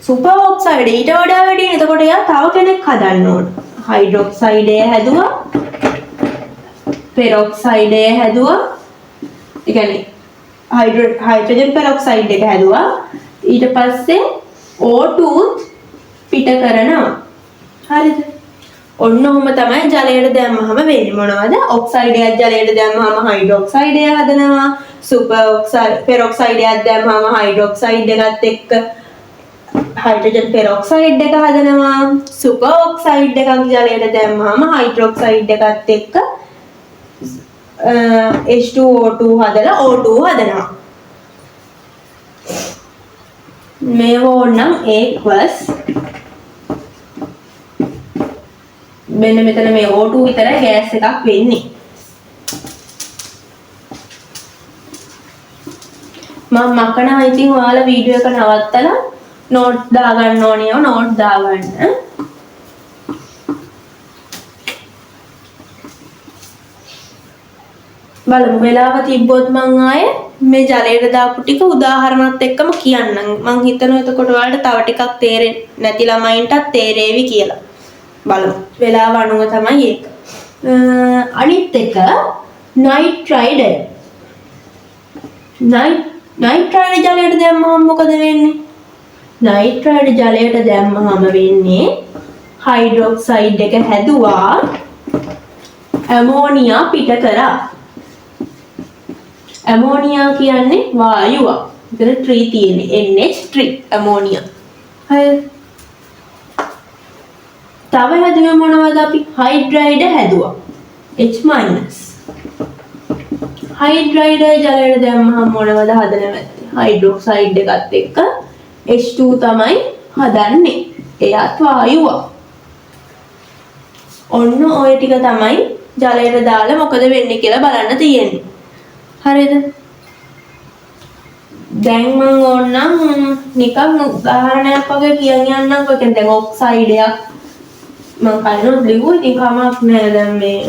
සුපර් ඔක්සයිඩ් ඊට වඩා වැඩි නේ. එතකොට එයා තව කෙනෙක් හදන්න ඕන. හයිඩ්‍රොක්සයිඩ් එක හැදුවා, පෙරොක්සයිඩ් එක හැදුවා. ඒ කියන්නේ හයිඩ්‍රජන් පෙරොක්සයිඩ් එක හැදුවා. ඊට පස්සේ O2 පිට කරනවා. හරිද? ඔන්න ඔහොම තමයි ජලයට දැම්මහම වෙන්නේ. මොනවද? ඔක්සයිඩ් එකක් ජලයට දැම්මහම හයිඩ්‍රොක්සයිඩ් එක හදනවා. සුපර් ඔක්සයිඩ් පෙරොක්සයිඩ් එකක් දැම්මහම හයිඩ්‍රොක්සයිඩ් එකත් එක්ක හයිඩ්‍රජන් පෙරොක්සයිඩ් එක හදනවා. සුපර් ඔක්සයිඩ් එකක් ජලයට දැම්මහම හයිඩ්‍රොක්සයිඩ් එකත් එක්ක H2O2 හදලා O2 හදනවා. මේව ඕනනම් aqueous මෙන්න මෙතන මේ O2 විතරයි ගෑස් එකක් වෙන්නේ. මම මකනවා ඉතින් ඔයාලා වීඩියෝ එක නවත්තලා නෝට් දාගන්න ඕනේ නෝට් දාගන්න. බලමු වෙලාව තිබ්බොත් මං ආයේ මේ ජලයට දාපු ටික උදාහරණත් එක්කම කියන්නම්. මං හිතනවා එතකොට ඔයාලට තව ටිකක් තේරෙන්නේ නැති ළමයින්ටත් තේරේවි කියලා. බලමු. වෙලාව අනුව තමයි ඒක. අනිත් එක නයිට්‍රයිඩ්. නයිට්‍රයිඩ් ජලයට දැම්මහම මොකද වෙන්නේ? නයිට්‍රයිඩ් ජලයට දැම්මහම වෙන්නේ හයිඩ්‍රොක්සයිඩ් එක හැදුවා, ඇමෝනියා පිට කරා. ඇමෝනියා කියන්නේ වායුවක්. මෙතන 3 තියෙන්නේ NH3 ammonia. හරිද? තව හැදුවේ මොනවද අපි? හයිඩ්‍රයිඩ් හැදුවා. H-. හයිඩ්‍රයිඩ් ජලයට දැම්මහම මොනවද හදන්නේ නැත්තේ? හයිඩ්‍රොක්සයිඩ් එකත් එක්ක H2 තමයි හදන්නේ. එයත් වායුවක්. ඔන්න ඔය ටික තමයි ජලයට දාලා මොකද වෙන්නේ කියලා බලන්න තියෙන්නේ. හරිද? දැන් මං ඕනනම් නිකන් උදාහරණයක් වගේ කියන් යන්නම්කෝ. ඒ කියන්නේ දැන් ඔක්සයිඩ් එකක් මං කලිනුත් ලිව්වා. ඉතින් කමක් නෑ. දැන් මේ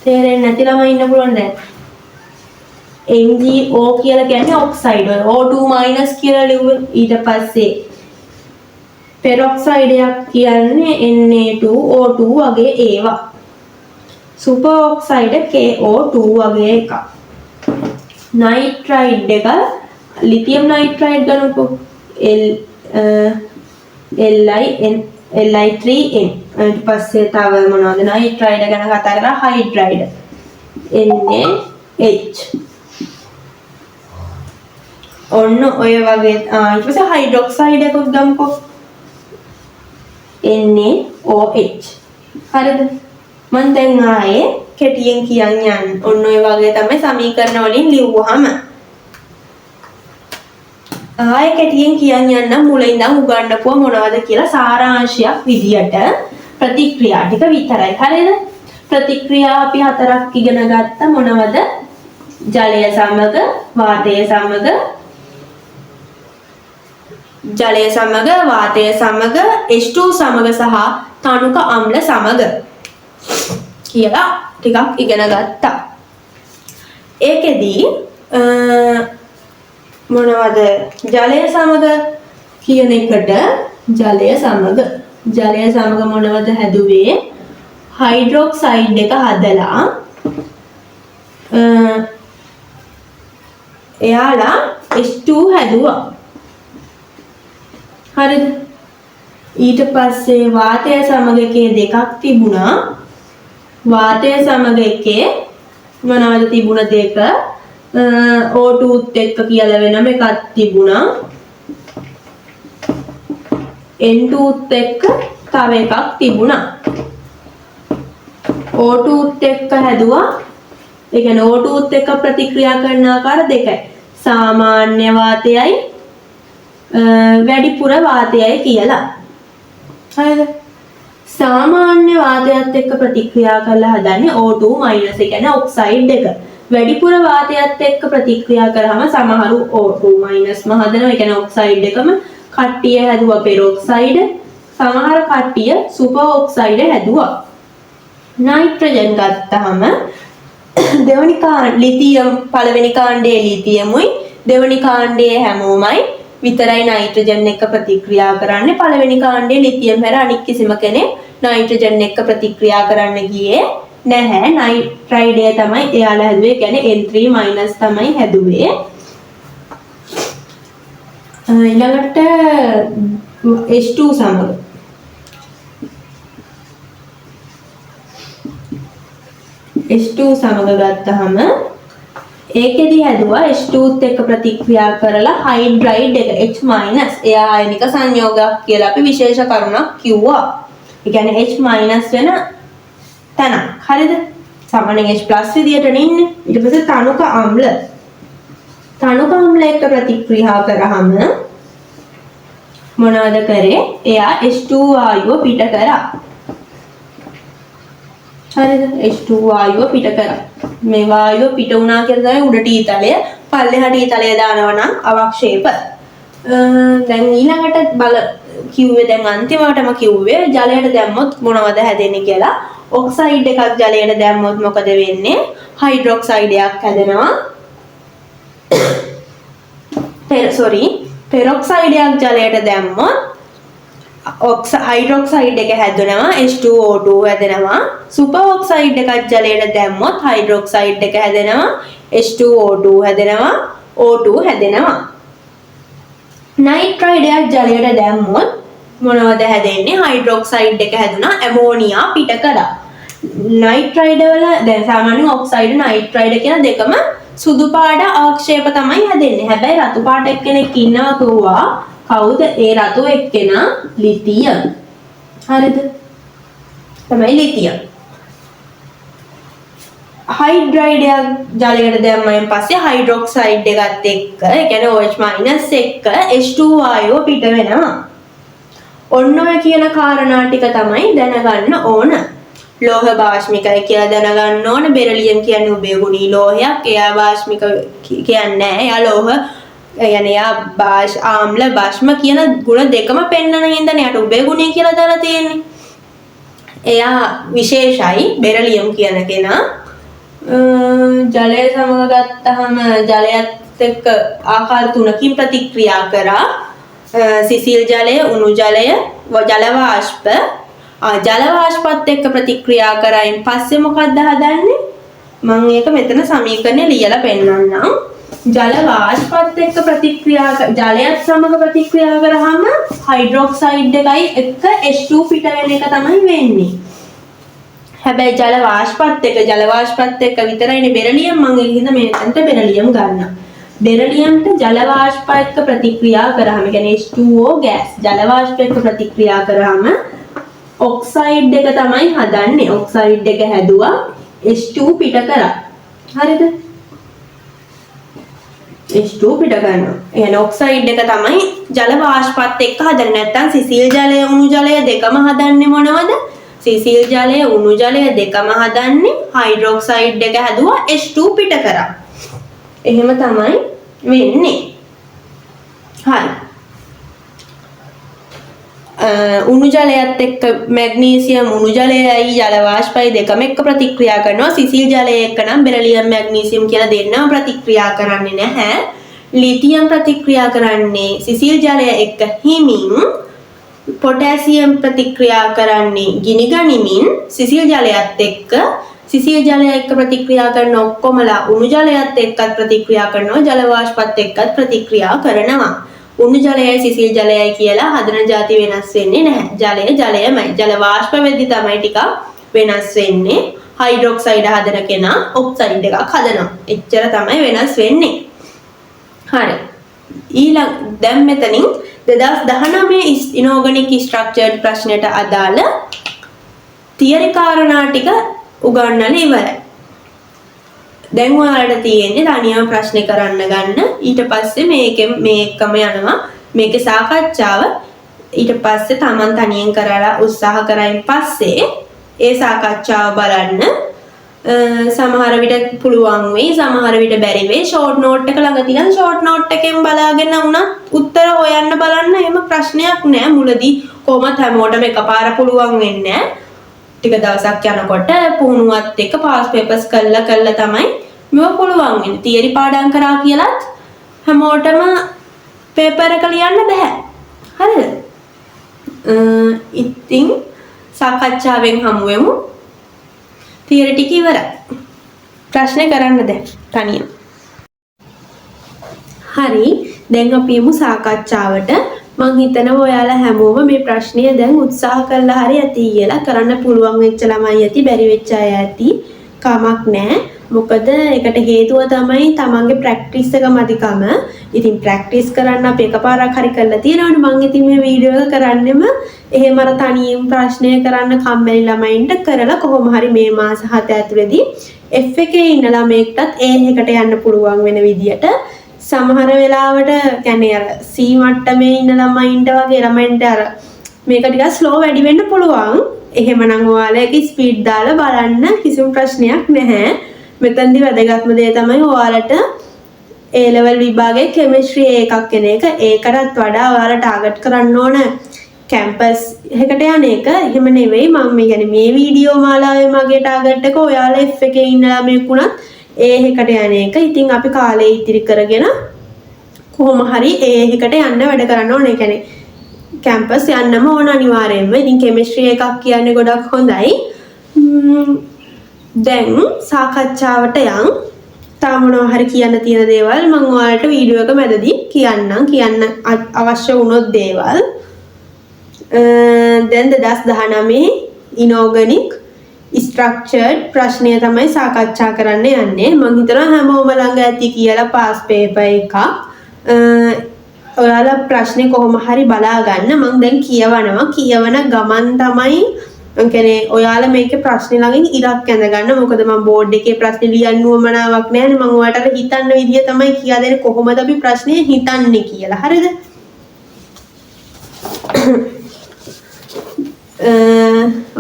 තේරෙන්නේ නැති ළමයි ඉන්න පුළුවන් දැන්. MgO කියලා කියන්නේ ඔක්සයිඩ්. ඔය O2- කියලා ලිව්වේ. ඊට පස්සේ පෙරොක්සයිඩ් එකක් කියන්නේ Na2O2 වගේ ඒවා. සුපර් ඔක්සයිඩ් KO2 වගේ එකක්. නයිට්‍රයිඩ් එක ලිතියම් නයිට්‍රයිඩ් ගන්නකො. L Li3N. ඊට පස්සේ තව මොනවද නයිට්‍රයිඩ් ගැන කතා කරා. හයිඩ්‍රයිඩ් NaH. ඔන්න ඔය වගේ. ඊට පස්සේ හයිඩ්‍රොක්සයිඩ් එකක් ගමුකෝ. NaOH. හරිද? මං දැන් ආයේ කෙටියෙන් කියන් යන්න. ඔන්න ඔය වගේ තමයි සමීකරණ වලින් ලිව්වහම. ආයේ කෙටියෙන් කියන් යන්න මුල ඉඳන් උගන්නපුවා මොනවද කියලා සාරාංශයක් විදියට ප්‍රතික්‍රියා ටික විතරයි. හරිද? ප්‍රතික්‍රියා අපි හතරක් ඉගෙන ගත්තා. මොනවද? ජලය සමග වාතය සමග ජලය සමග වාතය සමග H2 සමග සහ තනුක අම්ල සමග කියලා ටිකක් ඉගෙන ගත්තා. ඒකෙදී මොනවද ජලය සමග කියන එකට ජලය සමග මොනවද හැදුවේ? හයිඩ්‍රොක්සයිඩ් එක හදලා එයාලා H2 හැදුවා. හරිද? ඊට පස්සේ වාතය සමග එකේ දෙකක් තිබුණා. වාතය සමග එකේ මොනවද තිබුණ දෙක O2ත් එක්ක කියලා වෙනම එකක් තිබුණා. N2ත් එක්ක තව එකක් තිබුණා. O2ත් එක්ක හැදුවා. ඒ කියන්නේ O2ත් එක්ක ප්‍රතික්‍රියා කරන ආකාර දෙකයි. සාමාන්‍ය වාතයයි වැඩිපුර වාතයයි කියලා. හරිද? සාමාන්‍ය වාතයත් එක්ක ප්‍රතික්‍රියා කරලා හදන්නේ O2 minus, ඒ කියන්නේ ඔක්සයිඩ් එක. වැඩිපුර වාතයත් එක්ක ප්‍රතික්‍රියා කරාම සමහරු O2 minus ම හදනවා. ඒ කියන්නේ ඔක්සයිඩ් එකම. කට්ටිය හැදුවා පෙරොක්සයිඩ්. සමහර කට්ටිය සුපර් ඔක්සයිඩ් හැදුවා. නයිට්‍රජන් ගත්තාම දෙවනි ලිතියම්, පළවෙනි කාණ්ඩයේ ලිතියමුයි දෙවනි කාණ්ඩයේ හැමෝමයි විතරයි නයිට්‍රජන් එක්ක ප්‍රතික්‍රියා කරන්නේ. පළවෙනි කාණ්ඩයේ ලිතියම් හැර අනික් කිසිම කෙනෙක් නයිට්‍රජන් එක්ක ප්‍රතික්‍රියා කරන්න ගියේ නැහැ. නයිට්‍රයිඩය තමයි එයාලා හැදුවේ. ඒ කියන්නේ N3 minus තමයි හැදුවේ. ඊළඟට H2 සමග H2 සමග ගත්තහම ඒකෙදි හැදුවා H2ත් එක්ක ප්‍රතික්‍රියා කරලා හයිඩ්‍රයිඩ් එක H minus. එයා අයනික සංයෝගයක් කියලා අපි විශේෂ කරුණක් කිව්වා. ඒ කියන්නේ H minus වෙන තැනක්. හරිද? සාමාන්‍යයෙන් H plus විදියටනේ ඉන්නේ. ඊට පස්සේ තනුක අම්ල. තනුක අම්ල එක්ක ප්‍රතික්‍රියා කරාම මොනවද කරේ? එයා H2 වායුව පිට කරා. හරිද? H2 වායුව පිට කරා. මේ වායුව පිට වුණා කියලා තමයි උඩට ඊතලය, පල්ලෙහාට ඊතලය දානවා නම් අවක්ෂේප. දැන් ඊළඟට බල කිව්වේ, දැන් අන්තිමටම කිව්වේ ජලයට දැම්මොත් මොනවද හැදෙන්නේ කියලා. ඔක්සයිඩ් එකක් ජලයට දැම්මොත් මොකද වෙන්නේ? හයිඩ්‍රොක්සයිඩ් එකක් හැදෙනවා. පෙරොක්සයිඩ් එකක් ජලයට දැම්මොත් හයිඩ්‍රොක්සයිඩ් එක හැදෙනවා, H2O2 හැදෙනවා. සුපර් ඔක්සයිඩ් එකක් ජලයට දැම්මොත් හයිඩ්‍රොක්සයිඩ් එක හැදෙනවා, H2O2 හැදෙනවා, O2 හැදෙනවා. නයිට්‍රයිඩ් එකක් ජලයට දැම්මොත් මොනවද හැදෙන්නේ? හයිඩ්‍රොක්සයිඩ් එක හැදුනා, ඇමෝනියා පිට කරා. නයිට්‍රයිඩ් වල දැන් සාමාන්‍යයෙන් ඔක්සයිඩ් නයිට්‍රයිඩ් කියන දෙකම සුදු පාට ආක්ෂේප තමයි හැදෙන්නේ. හැබැයි රතු පාට එක්කෙනෙක් ඉන්නවා කිව්වා. කවුද ඒ රතු එක්කෙනා? ලිතියම්. හරිද? තමයි ලිතියම්. හයිඩ්‍රයිඩ් එකක් ජලයට දැම්මයින් පස්සේ හයිඩ්‍රොක්සයිඩ් එකත් එක්ක, ඒ කියන්නේ OH මයිනස් එක්ක H2 වායුව පිට වෙනවා. ඔන්න ඔය කියන කාරණා ටික තමයි දැනගන්න ඕන. ලෝහ භාෂ්මිකයි කියලා දැනගන්න ඕන. බෙරලියම් කියන්නේ උභයගුණී ලෝහයක්. එයා භාෂ්මික කියන්නේ නැහැ. එයා ලෝහ, ඒ කියන්නේ එයා ආම්ල භස්ම කියන ගුණ දෙකම පෙන්වන හින්දානේ එයාට උභයගුණී කියලා දාලා තියෙන්නේ. එයා විශේෂයි බෙරලියම් කියන කෙනා. ජලය සමග ගත්තහම ජලයත් එක්ක ආකාර තුනකින් ප්‍රතික්‍රියා කරා. සිසිල් ජලය, උණු ජලය, ජල වාෂ්ප. ජල වාෂ්පත් එක්ක ප්‍රතික්‍රියා කරායින් පස්සේ මොකද්ද හදන්නේ? මම ඒක මෙතන සමීකරණය ලියලා පෙන්නන්නම්. ජල වාෂ්පත් එක්ක ප්‍රතික්‍රියා ජලයත් සමග ප්‍රතික්‍රියා කරාම හයිඩ්‍රොක්සයිඩ් එකයි එක්ක H2 පිට වෙන එක තමයි වෙන්නේ. හැබැයි ජල වාෂ්පත් එක්ක, ජල වාෂ්පත් එක්ක විතරයිනේ බෙරලියම්. මං ඒක හින්දා මේ තැනට බෙරලියම් ගන්නවා. බෙරලියම්ට ජල වාෂ්ප එක්ක ප්‍රතික්‍රියා කරාම, ඒ කියන්නේ H2O gas ජල වාෂ්ප එක්ක ප්‍රතික්‍රියා කරාම ඔක්සයිඩ් එක තමයි හදන්නේ. ඔක්සයිඩ් එක හැදුවා, H2 පිට කරා. හරිද? H2 පිට කරනවා. ඒ කියන්නේ ඔක්සයිඩ් එක තමයි ජල වාෂ්පත් එක්ක හදන්නේ. නැත්තම් සිසිල් ජලය, උණු ජලය දෙකම හදන්නේ මොනවද? සිසිල් ජලය, උණු ජලය දෙකම හදන්නේ හයිඩ්‍රොක්සයිඩ් එක හැදුවා, H2 පිට කරා. එහෙම තමයි වෙන්නේ. හරි. උණු ජලයත් එක්ක මැග්නීසියම් උණු ජලයයි ජල වාෂ්පයි දෙකම එක්ක ප්‍රතික්‍රියා කරනවා. සිසිල් ජලය එක්ක නම් බෙරලියම් මැග්නීසියම් කියලා දෙන්නම ප්‍රතික්‍රියා කරන්නේ නැහැ. ලිතියම් ප්‍රතික්‍රියා කරන්නේ සිසිල් ජලය එක්ක හිමින්. පොටෑසියම් ප්‍රතික්‍රියා කරන්නේ ගිනි ගනිමින් සිසිල් ජලයත් එක්ක. සිසිල් ජලය එක්ක ප්‍රතික්‍රියා කරන ඔක්කොමලා උණු ජලයත් එක්කත් ප්‍රතික්‍රියා කරනවා, ජල වාෂ්පත් එක්කත් ප්‍රතික්‍රියා කරනවා. උණු ජලයයි සිසිල් ජලයයි කියලා හදන જાති වෙනස් වෙන්නේ නැහැ. ජලය ජලයමයි. ජල වාෂ්ප වෙද්දි තමයි ටිකක් වෙනස් වෙන්නේ. හයිඩ්‍රොක්සයිඩ් හදන කෙනා ඔක්සයිඩ් එකක් හදනවා. එච්චර තමයි වෙනස් වෙන්නේ. හරි. ඊළඟ දැන් මෙතනින් 2019 ඉනෝගනික් ස්ට්‍රක්චර්ඩ් ප්‍රශ්නයට අදාළ තියරි කාරණා ටික උගන්වලා ඉවරයි. දැන් ඔයාලට තියෙන්නේ තනියම ප්‍රශ්නේ කරන්න ගන්න. ඊට පස්සේ මේකෙන් මේකම යනවා. මේකේ සාකච්ඡාව ඊට පස්සේ තමන් තනියෙන් කරලා උත්සාහ කරයින් පස්සේ ඒ සාකච්ඡාව බලන්න. සමහර විට පුළුවන් වෙයි, සමහර විට බැරි වෙයි. ෂෝට් නෝට් එක ළඟ තියන් ෂෝට් නෝට් එකෙන් බලාගෙන වුණත් උත්තර හොයන්න බලන්න. එහෙම ප්‍රශ්නයක් නෑ. මුලදී කොහොමත් හැමෝටම එකපාර පුළුවන් වෙන්නේ නෑ. ටික දවසක් යනකොට පුහුණුවත් එක්ක පාස් පේපර්ස් කළා කළා තමයි මේව පුළුවන් වෙන්නේ. තියරි පාඩම් කරා කියලත් හැමෝටම පේපර් එක ලියන්න බෑ. හරිද? ඉතින් සාකච්ඡාවෙන් හමු වෙමු. තියරි ටික ඉවරයි. ප්‍රශ්නේ කරන්න දැන් තනියම. හරි. දැන් අපි යමු සාකච්ඡාවට. මං හිතනවා ඔයාලා හැමෝම මේ ප්‍රශ්නය දැන් උත්සාහ කරලා හරි ඇති කියලා. කරන්න පුළුවන් වෙච්ච ළමයි ඇති, බැරි වෙච්ච අය ඇති. කමක් නෑ. මොකද ඒකට හේතුව තමයි තමන්ගේ ප්‍රැක්ටිස් එක මදිකම. ඉතින් ප්‍රැක්ටිස් කරන්න අපි එකපාරක් හරි කරලා තියෙනවනේ. මං ඉතින් මේ වීඩියෝ එක කරන්නෙම එහෙම අර තනියෙන් ප්‍රශ්නය කරන්න කම්මැලි ළමයින්ට කරලා කොහොම හරි මේ මාස 7 ඇතුළතදී F එකේ ඉන්න ළමයෙක්ටත් A එකට යන්න පුළුවන් වෙන විදියට, සමහර වෙලාවට කියන්නේ අර C මට්ටමේ ඉන්න ළමයින්ට වගේ ළමයින්ට අර මේක ටිකක් ස්ලෝ වැඩි වෙන්න පුළුවන්. එහෙමනම් ඔයාලා ඒක ස්පීඩ් දාලා බලන්න, කිසිම ප්‍රශ්නයක් නැහැ. මෙතනදි වැදගත්ම දේ තමයි ඔයාලට A level විභාගයේ කෙමිස්ට්‍රි එකක් එන එක. ඒකටත් වඩා ඔයාලා ටාගට් කරන්න ඕන කැම්පස් එකට යන එක. එහෙම නෙවෙයි, මම මේ කියන්නේ මේ වීඩියෝ මාලාවේ මගේ ටාගට් එක ඔයාලා F එකේ ඉන්න ළමයෙක් වුණත් A එකට යන එක. ඉතින් අපි කාලය ඉතිරි කරගෙන කොහොම හරි A එකට යන්න වැඩ කරන්න ඕනේ. ඒ කියන්නේ කැම්පස් යන්නම ඕන අනිවාර්යයෙන්ම. ඉතින් කෙමිස්ට්‍රි එකක් කියන්නේ ගොඩක් හොඳයි. දැන් සාකච්ඡාවට යන්. තාම මොනවා හරි කියන්න තියෙන දේවල් මම ඔයාලට වීඩියෝ එක මැදදී කියන්නම්. කියන්න අවශ්‍ය වුණොත් දේවල්. දැන් 2019 ඉනෝගනික් ස්ට්‍රක්චර්ඩ් ප්‍රශ්නය තමයි සාකච්ඡා කරන්න යන්නේ. මං හිතනවා හැමෝම ළඟ ඇති කියලා පාස් පේපර් එකක්. ඔයාලා ප්‍රශ්නේ කොහොම හරි බලා ගන්න. මං දැන් කියවනවා. කියවන ගමන් තමයි මං කියන්නේ ඔයාලා මේකේ ප්‍රශ්නේ ළඟින් ඉරක් ඇඳ ගන්න. මොකද මං බෝඩ් එකේ ප්‍රශ්නේ ලියන්න උවමනාවක් නෑනේ. මං ඔයාලට අර හිතන්න විදිය තමයි කියා දෙන්නේ කොහොමද අපි ප්‍රශ්නේ හිතන්නේ කියලා. හරිද?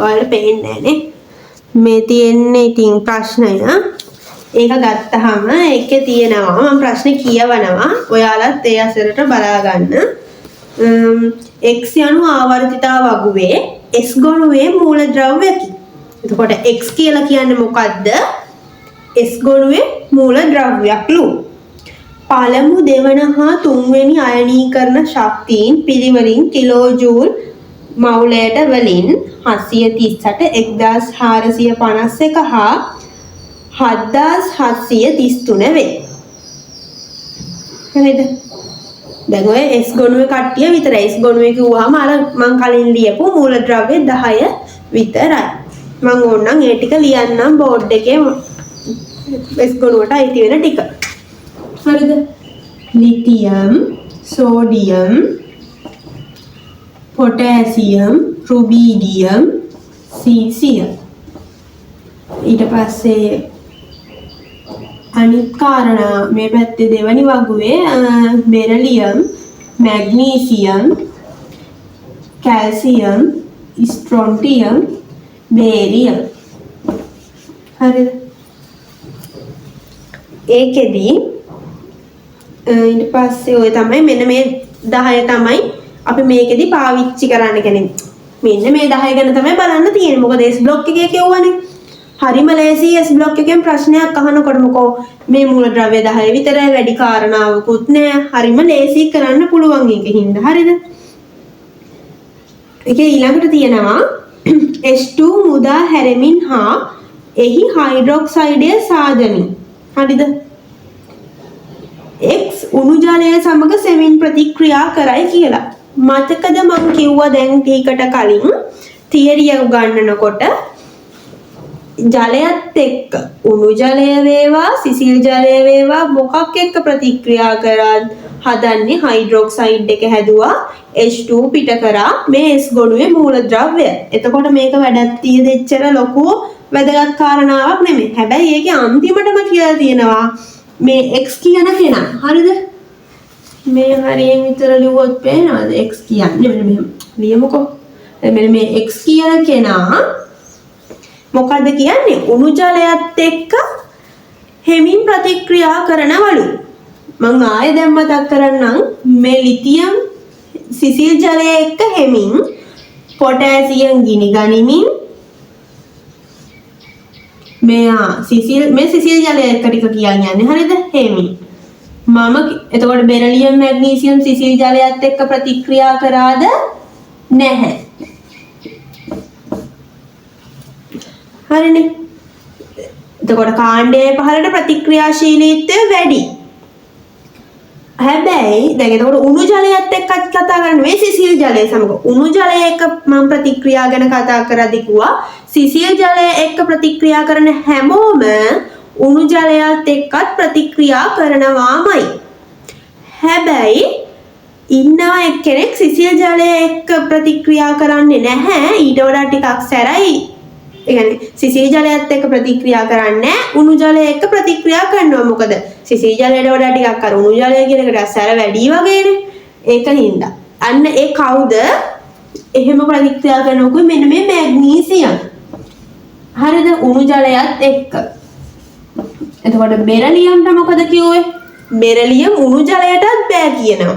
ඔයාලට පේන්නේ නෑනේ. මේ තියෙන්නේ ඉතින් ප්‍රශ්නය. ඒක ගත්තහම ඒකේ තියෙනවා, මම ප්‍රශ්නේ කියවනවා. ඔයාලත් ඒ අසරට බලා ගන්න. X යනු ආවර්තිතා වගුවේ S ගොනුවේ මූලද්‍රව්‍යකි. එතකොට X කියලා කියන්නේ මොකද්ද? S ගොනුවේ මූලද්‍රව්‍යක්ලු. පළමු, දෙවන හා තුන්වෙනි අයනීකරණ ශක්තීන් පිළිවෙලින් කිලෝ ජූල් මවුලයට වලින් 738, 1451 හා 7733 වේ. හරිද? දැන් ඔය S ගොනුවේ කට්ටිය විතරයි. S ගොනුවේ කිව්වහම අර මං කලින් ලියපු මූලද්‍රව්‍ය 10 විතරයි. මං ඕනනම් ඒ ටික ලියන්නම් බෝඩ් එකේ S ගොනුවට අයිති වෙන ටික. හරිද? Lithium, sodium, potassium, rubidium, සීසියම්. ඊට පස්සේ අනිත් කාරණා මේ පැත්තේ දෙවනි වගුවේ beryllium, magnesium, calcium, strontium, barium. හරිද? ඒකෙදි ඊට පස්සේ ඔය තමයි මෙන්න මේ 10 තමයි අපි මේකෙදි පාවිච්චි කරන්න. කියන්නේ මෙන්න මේ 10 ගැන තමයි බලන්න තියෙන්නේ. මොකද S block එකේ කිව්වනේ. හරිම ලේසි S block එකෙන් ප්‍රශ්නයක් අහනකොට. මොකෝ මේ මූලද්‍රව්‍ය 10 විතරයි, වැඩි කාරණාවකුත් නෑ. හරිම ලේසි කරන්න පුළුවන් ඒක හින්දා. හරිද? ඒකේ ඊළඟට තියෙනවා H2 මුදා හැරෙමින් හා එහි හයිඩ්‍රොක්සයිඩය සාදමින්. හරිද? X උණු ජලය සමග සෙමින් ප්‍රතික්‍රියා කරයි කියලා. මතකද මං කිව්වා දැන් ටිකට කලින් තියරිය උගන්වනකොට ජලයත් එක්ක උණු ජලය වේවා සිසිල් ජලය වේවා මොකක් එක්ක ප්‍රතික්‍රියා කරත් හදන්නේ හයිඩ්‍රොක්සයිඩ් එක හැදුවා H2 පිට කරා මේ S ගොනුවේ මූලද්‍රව්‍ය. එතකොට මේක වැඩක් තියෙද එච්චර ලොකු වැදගත් කාරණාවක් නෙමෙයි. හැබැයි ඒකේ අන්තිමටම කියලා තියෙනවා මේ X කියන කෙනා. හරිද? මේ හරියෙන් විතර ලිව්වොත් පේනවද X කියන්නේ? මෙන්න මෙහෙම ලියමුකෝ. මෙන්න මේ X කියන කෙනා මොකද්ද කියන්නේ? උණු ජලයත් එක්ක හෙමින් ප්‍රතික්‍රියා කරනවලු. මං ආයෙ දැන් මතක් කරන්නම් මේ ලිතියම් සිසිල් ජලය එක්ක හෙමින් පොටෑසියම් ගිනි ගනිමින් මෙයා සිසිල් මේ සිසිල් ජලය එක්ක ටික කියන් යන්නේ හරිද? හෙමින්. මම එතකොට බෙරලියම් මැග්නීසියම් සිසිල් ජලයත් එක්ක ප්‍රතික්‍රියා කරාද? නැහැ. හරිනේ. එතකොට කාණ්ඩයේ පහළට ප්‍රතික්‍රියාශීලීත්වය වැඩි. හැබැයි දැන් එතකොට උණු ජලයත් එක්කත් කතා කරන්නේ මේ සිසිල් ජලය සමග. උණු ජලය එක්ක මම ප්‍රතික්‍රියා ගැන කතා කරද්දී කිව්වා සිසිල් ජලය එක්ක ප්‍රතික්‍රියා කරන හැමෝම උණු ජලයත් එක්කත් ප්‍රතික්‍රියා කරනවාමයි. හැබැයි ඉන්නවා එක්කෙනෙක් සිසිල් ජලය එක්ක ප්‍රතික්‍රියා කරන්නේ නැහැ. ඊට වඩා ටිකක් සැරයි. ඒ කියන්නේ සිසිල් ජලයත් එක්ක ප්‍රතික්‍රියා කරන්නේ උණු ජලය එක්ක ප්‍රතික්‍රියා කරනවා. මොකද සිසිල් ජලයට වඩා ටිකක් අර උණු ජලය කියන එකට සැර වැඩි වගේනේ. ඒක හින්දා. අන්න ඒ කවුද එහෙම ප්‍රතික්‍රියා කරනකො මෙන්න මේ මැග්නීසියම්. හරිද? උණු ජලයත් එක්ක. එතකොට බෙරලියම්ට මොකද කිව්වේ? බෙරලියම් උණු ජලයටත් බෑ කියනවා.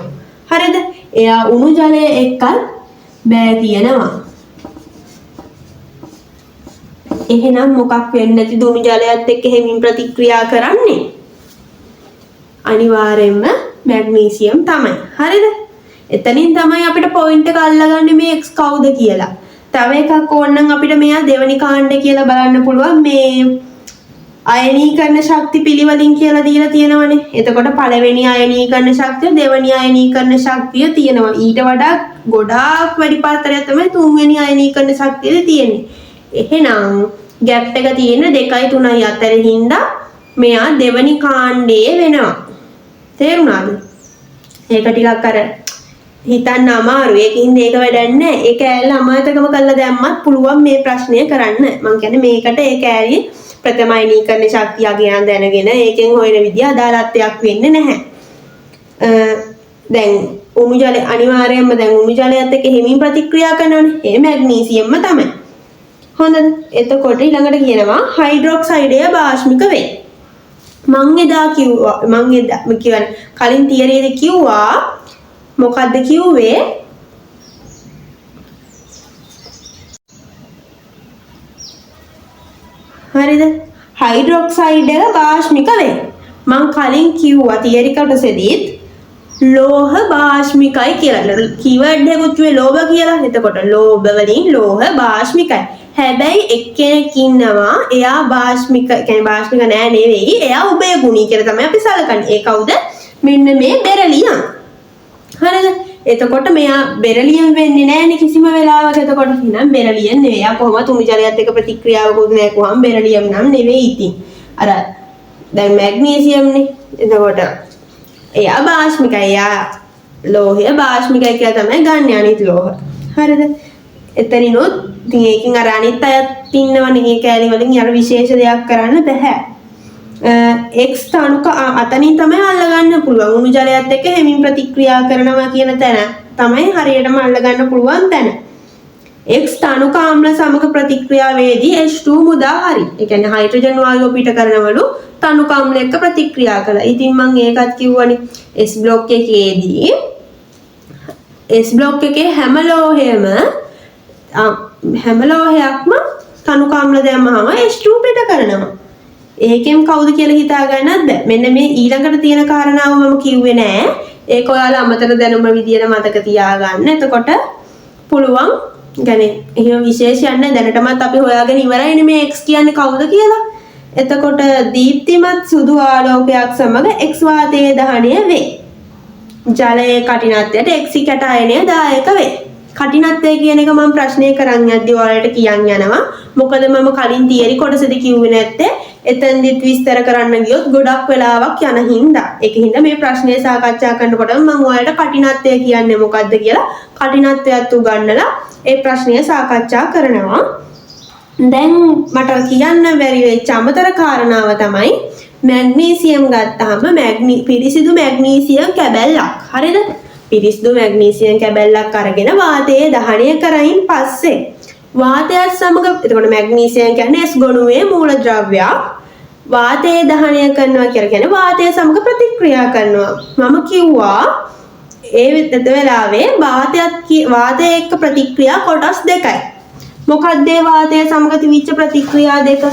හරිද? එයා උණු ජලය එක්කත් බෑ කියනවා. එහෙනම් මොකක් වෙන්නේ නැතිද උණු ජලයත් එක්ක හෙමින් ප්‍රතික්‍රියා කරන්නේ? අනිවාර්යයෙන්ම මැග්නීසියම් තමයි. හරිද? එතනින් තමයි අපිට පොයින්ට් එක අල්ලගන්නේ මේ X කවුද කියලා. තව එකක් ඕනනම් අපිට මෙයා දෙවෙනි කාණ්ඩේ කියලා බලන්න පුළුවන්. මේ අයනීකරණ ශක්ති පිළිවෙලින් කියලා දීලා තියෙනවනේ. එතකොට පළවෙනි අයනීකරණ ශක්තිය දෙවෙනි අයනීකරණ ශක්තිය තියෙනවා. ඊට වඩා ගොඩාක් වැඩි පාත්‍රයක් තමයි තුන්වෙනි අයනීකරණ ශක්තියද තියෙන්නේ. එහෙනම් ගැප් එක තියෙන 2යි 3යි අතර හින්දා මෙයා දෙවෙනි කාණ්ඩයේ වෙනවා. තේරුණාද? ඒක ටිකක් අර හිතන්න අමාරුයි. ඒකින්ද ඒක වැඩක් නෑ. ඒ කෑල්ල අමතකම කරලා දැම්මත් පුළුවන් මේ ප්‍රශ්නය කරන්න. මං කියන්නේ මේකට ඒ කෑලි ප්‍රථම අයනීකරණ ශක්තිය කියන දැනගෙන ඒකෙන් හොයන විදිය අදාළත්වයක් වෙන්නේ නැහැ. දැන් උණු ජලය අනිවාර්යයෙන්ම දැන් උණු ජලයත් එක්ක හෙමින් ප්‍රතික්‍රියා කරනවනේ. ඒ මැග්නීසියම්ම තමයි. හොඳද? එතකොට ඊළඟට කියනවා හයිඩ්‍රොක්සයිඩය භාෂ්මික වේ. මං එදා කිව්වා මං එදා කියන්නේ කලින් තියරියේදී කිව්වා මොකද්ද කිව්වේ? හරිද? හයිඩ්‍රොක්සයිඩ් එක භාෂ්මික වේ. මං කලින් කිව්වා තියරි කොටසෙදීත් ලෝහ භාෂ්මිකයි කියලා. කීවර්ඩ් එකකුත් කිව්වේ ලෝභ කියලා. එතකොට ලෝභ වලින් ලෝහ භාෂ්මිකයි. හැබැයි එක්කෙනෙක් ඉන්නවා එයා භාෂ්මික කියන්නේ භාෂ්මික නෑ නෙවෙයි. එයා උභය ගුණී කියලා තමයි අපි සලකන්නේ. ඒ කවුද? මෙන්න මේ බෙරලියම්. හරිද? එතකොට මෙයා බෙරලියම් වෙන්නේ නෑනේ කිසිම වෙලාවක. එතකොට එහෙනම් බෙරලියම් නෙවෙයි. එයා කොහොමද උණු ජලයත් එක්ක ප්‍රතික්‍රියාවකුත් නෑ කොහොම බෙරලියම් නම් නෙවෙයි ඉතින්. අර දැන් මැග්නීසියම්නේ. එතකොට එයා භාෂ්මිකයි. එයා ලෝහය භාෂ්මිකයි කියලා තමයි ගන්න අනිත් ලෝහ. හරිද? එතනිනුත් ඉතින් ඒකෙන් අර අනිත් අයත් ඉන්නවනේ මේ කෑලි වලින් අර විශේෂ දෙයක් කරන්න බැහැ. X තනුක අතනින් තමයි අල්ලගන්න පුළුවන්. උණු ජලයත් එක්ක හෙමින් ප්‍රතික්‍රියා කරනවා කියන තැන තමයි හරියටම අල්ලගන්න පුළුවන් තැන. X තනුක ආම්ල සමග ප්‍රතික්‍රියාවේදී H2 මුදා හරි. ඒ කියන්නේ හයිඩ්‍රජන් වායුව පිට කරනවලු තනුක ආම්ල එක්ක ප්‍රතික්‍රියා කළා. ඉතින් මං ඒකත් කිව්වනේ S block එකේදී S block එකේ හැම ලෝහයම හැම ලෝහයක්ම තනුක ආම්ල දැම්මහම H2 පිට කරනවා. ඒකෙන් කවුද කියලා හිතා ගන්නත් බෑ. මෙන්න මේ ඊළඟට තියෙන කාරණාව මම කිව්වේ නෑ. ඒක ඔයාලා අමතර දැනුම විදියට මතක තියාගන්න. එතකොට පුළුවන් يعني එහෙම විශේෂයක් නෑ. දැනටමත් අපි හොයාගෙන ඉවරයිනේ මේ X කියන්නේ කවුද කියලා. එතකොට දීප්තිමත් සුදු ආලෝකයක් සමග X වාතයේ දහනය වේ. ජලයේ කඨිනත්වයට X කැටයනය දායක වේ. කඨිනත්වය කියන එක මම ප්‍රශ්නය කරන් යද්දි ඔයාලට කියන් යනවා. මොකද මම කලින් තියරි කොටසේදී කිව්වේ නැත්තේ එතෙන්දිත් විස්තර කරන්න ගියොත් ගොඩක් වෙලාවක් යන හින්දා. ඒක හින්දා මේ ප්‍රශ්නය සාකච්ඡා කරනකොටම මම ඔයාලට කඨිනත්වය කියන්නේ මොකද්ද කියලා කඨිනත්වයත් උගන්වලා ඒ ප්‍රශ්නය සාකච්ඡා කරනවා. දැන් මට කියන්න බැරි වෙච්ච අමතර කාරණාව තමයි මැග්නීසියම් ගත්තාම පිරිසිදු මැග්නීසියම් කැබැල්ලක්. හරිද? පිරිසිදු මැග්නීසියම් කැබැල්ලක් අරගෙන වාතයේ දහනය කරයින් පස්සේ වාතයත් සමග, එතකොට මැග්නීසියම් කියන්නේ S ගොනුවේ මූලද්‍රව්‍යයක්. වාතයේ දහනය කරනවා කියලා කියන්නේ වාතය සමග ප්‍රතික්‍රියා කරනවා. මම කිව්වා ඒ වෙලාවේ වාතය එක්ක ප්‍රතික්‍රියා කොටස් දෙකයි. මොකක්ද ඒ වාතය සමග තිබිච්ච ප්‍රතික්‍රියා දෙක?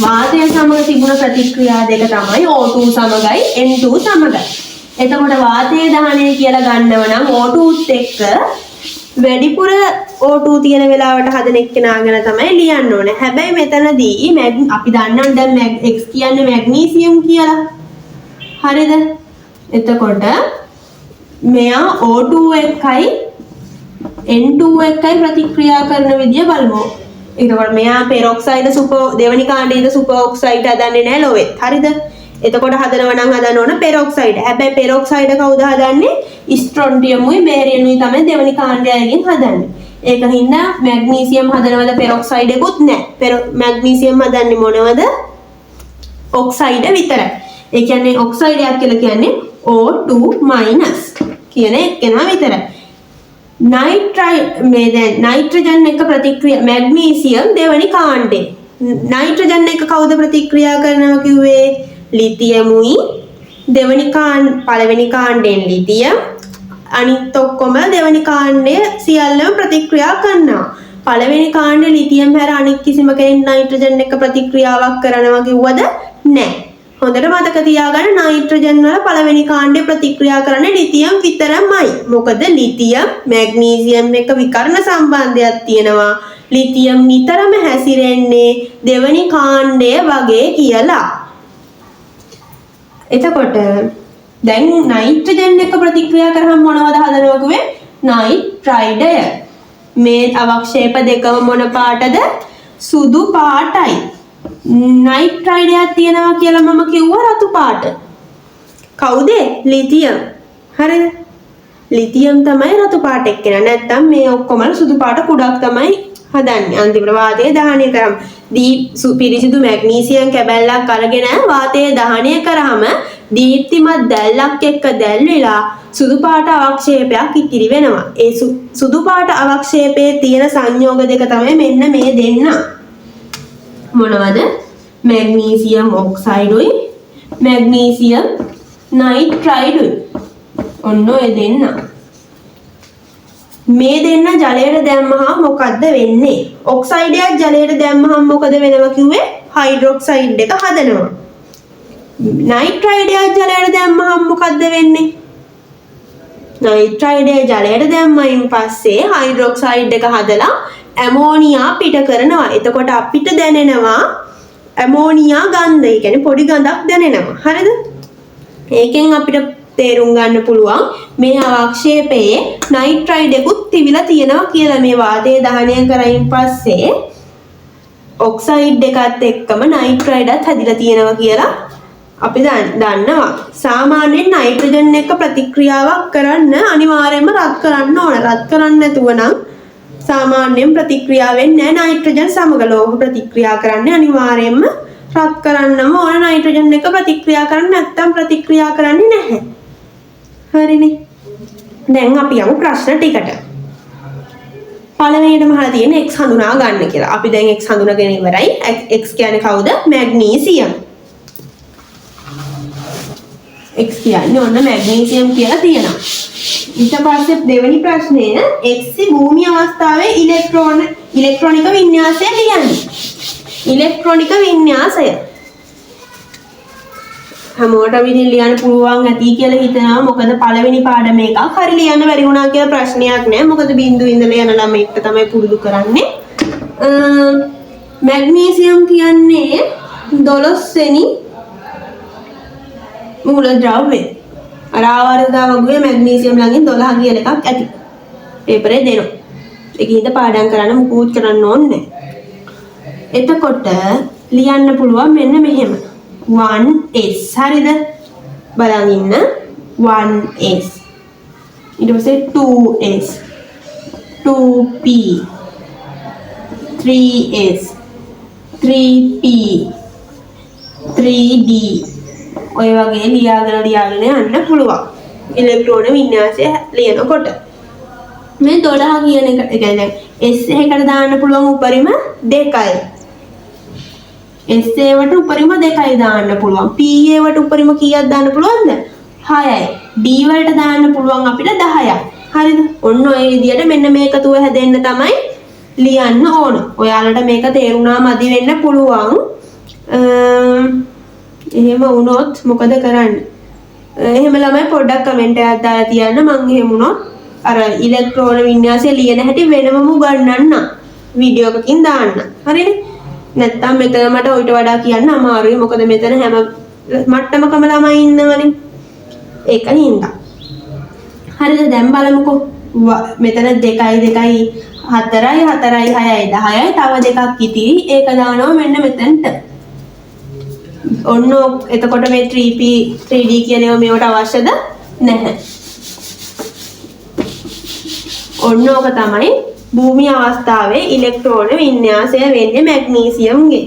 වාතය සමග තිබුණ ප්‍රතික්‍රියා දෙක තමයි O2 සමගයි N2 සමගයි. එතකොට වාතයේ දහනය කියලා ගන්නව නම් O2ත් එක්ක වැඩිපුර O2 තියෙන වෙලාවට හදන එක්කෙනා ගැන තමයි ලියන්න ඕනේ. හැබැයි මෙතනදී අපි දන්නවනේ දැන් X කියන්නේ මැග්නීසියම් කියලා. හරිද? එතකොට මෙයා O2 එක්කයි N2 එක්කයි ප්‍රතික්‍රියා කරන විදිය බලමු. එතකොට මෙයා පෙරොක්සයිඩ් සුපර් දෙවෙනි කාණ්ඩයේ සුපර් ඔක්සයිඩ් හදන්නේ නැහැ ලොවෙත්. හරිද? එතකොට හදනවා නම් හදන්න ඕන පෙරොක්සයිඩ්. හැබැයි පෙරොක්සයිඩ් කවුද හදන්නේ? ස්ට්‍රොන්ටියමුයි බේරියමුයි තමයි දෙවෙනි කාණ්ඩයෙන් හදන්නේ. ඒක හින්දා මැග්නීසියම් හදනවද පෙරොක්සයිඩ් එකකුත් නැහැ. මැග්නීසියම් හදන්නේ මොනවද? ඔක්සයිඩ් විතරයි. ඒ කියන්නේ ඔක්සයිඩයක් කියලා කියන්නේ O2- කියන එක්කෙනා විතරයි. මේ දැන් නයිට්‍රජන් එක ප්‍රතික්‍රියා මැග්නීසියම් දෙවෙනි කාණ්ඩේ. නයිට්‍රජන් එක කවුද ප්‍රතික්‍රියා කරනවා කිව්වේ? ලිතියමුයි දෙවෙනි පළවෙනි කාණ්ඩයෙන් ලිතියම්, අනිත් ඔක්කොම දෙවෙනි කාණ්ඩය සියල්ලම ප්‍රතික්‍රියා කරනවා. පළවෙනි කාණ්ඩේ ලිතියම් හැර අනිත් කිසිම කෙනෙක් නයිට්‍රජන් එක්ක ප්‍රතික්‍රියාවක් කරනවා කිව්වද? නෑ. හොඳට මතක තියාගන්න, නයිට්‍රජන් වල පළවෙනි කාණ්ඩේ ප්‍රතික්‍රියා කරන්නේ ලිතියම් විතරමයි. මොකද ලිතියම් මැග්නීසියම් එක්ක විකර්ණ සම්බන්ධයක් තියෙනවා. ලිතියම් නිතරම හැසිරෙන්නේ දෙවෙනි කාණ්ඩය වගේ කියලා. එතකොට දැන් නයිට්‍රජන් එක්ක ප්‍රතික්‍රියා කරාම මොනවද හදනවා කිව්වේ? නයිට්‍රයිඩය. මේ අවක්ෂේප දෙකම මොන පාටද? සුදු පාටයි. නයිට්‍රයිඩයක් තියෙනවා කියලා මම කිව්වා රතු පාට. කවුද? ලිතියම්. හරිද? ලිතියම් තමයි රතු පාට එක්කෙනා. නැත්තම් මේ ඔක්කොම සුදු පාට කුඩක් තමයි හදන්නේ. අන්තිමට වාතය දහනය කරාම පිරිසිදු මැග්නීසියම් කැබැල්ලක් අරගෙන වාතය දහනය කරාම දීප්තිමත් දැල්ලක් එක්ක දැල්විලා සුදු පාට අවක්ෂේපයක් ඉතිරි වෙනවා. ඒ සුදු පාට අවක්ෂේපයේ තියෙන සංයෝග දෙක තමයි මෙන්න මේ දෙන්න. මොනවද? මැග්නීසියම් ඔක්සයිඩුයි මැග්නීසියම් නයිට්‍රයිඩුයි. ඔන්න ඔය දෙන්න. මේ දෙන්න ජලයට දැම්මහම මොකද්ද වෙන්නේ? ඔක්සයිඩයක් ජලයට දැම්මහම මොකද වෙනව කිව්වේ? හයිඩ්‍රොක්සයිඩ් එක හදනවා. නයිට්‍රයිඩයක් ජලයට දැම්මහම මොකද්ද වෙන්නේ? නයිට්‍රයිඩය ජලයට දැම්මයින් පස්සේ හයිඩ්‍රොක්සයිඩ් එක හදලා ඇමෝනියා පිට කරනවා. එතකොට අපිට දැනෙනවා ඇමෝනියා ගන්ධ. ඒ කියන්නේ පොඩි ගඳක් දැනෙනවා. හරිද? ඒකෙන් අපිට තේරුම් ගන්න පුළුවන් මේ අවක්ෂේපයේ නයිට්‍රයිඩ් එකකුත් තිබිලා තියෙනවා කියලා. මේ වාතය දහනය කරයින් පස්සේ ඔක්සයිඩ් එකත් එක්කම නයිට්‍රයිඩත් හැදිලා තියෙනවා කියලා අපි දන්නවා. සාමාන්‍යයෙන් නයිට්‍රජන් එක්ක ප්‍රතික්‍රියාවක් කරන්න අනිවාර්යයෙන්ම රත් කරන්න ඕන. රත් කරන්න නැතුව නම් සාමාන්‍යයෙන් ප්‍රතික්‍රියා වෙන්නේ නැහැ නයිට්‍රජන් සමග. ලෝහ ප්‍රතික්‍රියා කරන්නේ අනිවාර්යයෙන්ම රත් කරන්නම ඕන නයිට්‍රජන් එක්ක ප්‍රතික්‍රියා කරන්න, නැත්නම් ප්‍රතික්‍රියා කරන්නේ නැහැ. හරිනේ. දැන් අපි යමු ප්‍රශ්න ටිකට. පළවෙනියටම අහලා තියෙන X හඳුනා ගන්න කියලා. අපි දැන් X හඳුනාගෙන ඉවරයි. X කියන්නේ කවුද? මැග්නීසියම්. X කියන්නේ ඔන්න මැග්නීසියම් කියලා තියෙනවා. ඊට පස්සේ දෙවෙනි ප්‍රශ්නය, X භූමි අවස්ථාවේ ඉලෙක්ට්‍රොනික වින්‍යාසය ලියන්න. ඉලෙක්ට්‍රොනික වින්‍යාසය හැමෝටම ඉතින් ලියන්න පුළුවන් ඇති කියලා හිතනවා. මොකද පළවෙනි පාඩම එකක්. හරි ලියන්න බැරි වුණා කියලා ප්‍රශ්නයක් නෑ. මොකද බින්දුව ඉඳලා යන ළමයෙක්ට තමයි පුරුදු කරන්නේ. මැග්නීසියම් කියන්නේ 12 වෙනි මූලද්‍රව්‍ය. අර ආවර්තතාව වගේ මැග්නීසියම් ළඟින් 12 කියලා එකක් ඇති. පේපරේ දෙනවා. ඒක හින්දා පාඩම් කරන්න මුකුත් කරන්න ඕනේ නැහැ. එතකොට ලියන්න පුළුවන් මෙන්න මෙහෙම 1s හරිද? බලන් ඉන්න 1s ඊට පස්සේ 2s 2p 3s 3p 3d ඔය වගේ ලියාගෙන ලියාගෙන යන්න පුළුවන්. ඉලෙක්ට්‍රෝන වින්‍යාසය ලියනකොට මේ 12 කියන එක, ඒ කියන්නේ දැන් S එකකට දාන්න පුළුවන් උපරිම 2යි. S ඒවට උපරිම 2යි දාන්න පුළුවන්. P ඒවට උපරිම කීයක් දාන්න පුළුවන්ද? 6යි. D වලට දාන්න පුළුවන් අපිට 10ක්. හරිද? ඔන්න ඔය විදියට මෙන්න මේ එකතුව හැදෙන්න තමයි ලියන්න ඕන. ඔයාලට මේක තේරුණා මදි වෙන්න පුළුවන්. එහෙම වුණොත් මොකද කරන්නේ? එහෙම ළමයි පොඩ්ඩක් කමෙන්ට් එකක් දාලා තියන්න. මං එහෙම වුණොත් අර ඉලෙක්ට්‍රෝන වින්‍යාසය ලියන හැටි වෙනමම උගන්වන්න. වීඩියෝ එකකින් දාන්න. හරිනේ? නැත්තම් මෙතන මට ඔయిత වඩා කියන්න අමාරුයි. මොකද මෙතන හැම මට්ටමකම ළමයි ඉන්නවනේ. ඒක හින්දා. හරිද? දැන් බලමුකෝ. මෙතන 2 2 4 4 6 10යි තව දෙකක් ඉතිරි. ඒක දානවා මෙන්න මෙතනට. ඔන්න එතකොට මේ 3p 3d කියන ඒවා මේවට අවශ්‍යද නැහැ. ඔන්න ඕක තමයි භූමි අවස්ථාවේ ඉලෙක්ට්‍රෝන වින්‍යාසය වෙන්නේ මැග්නීසියම්ගේ.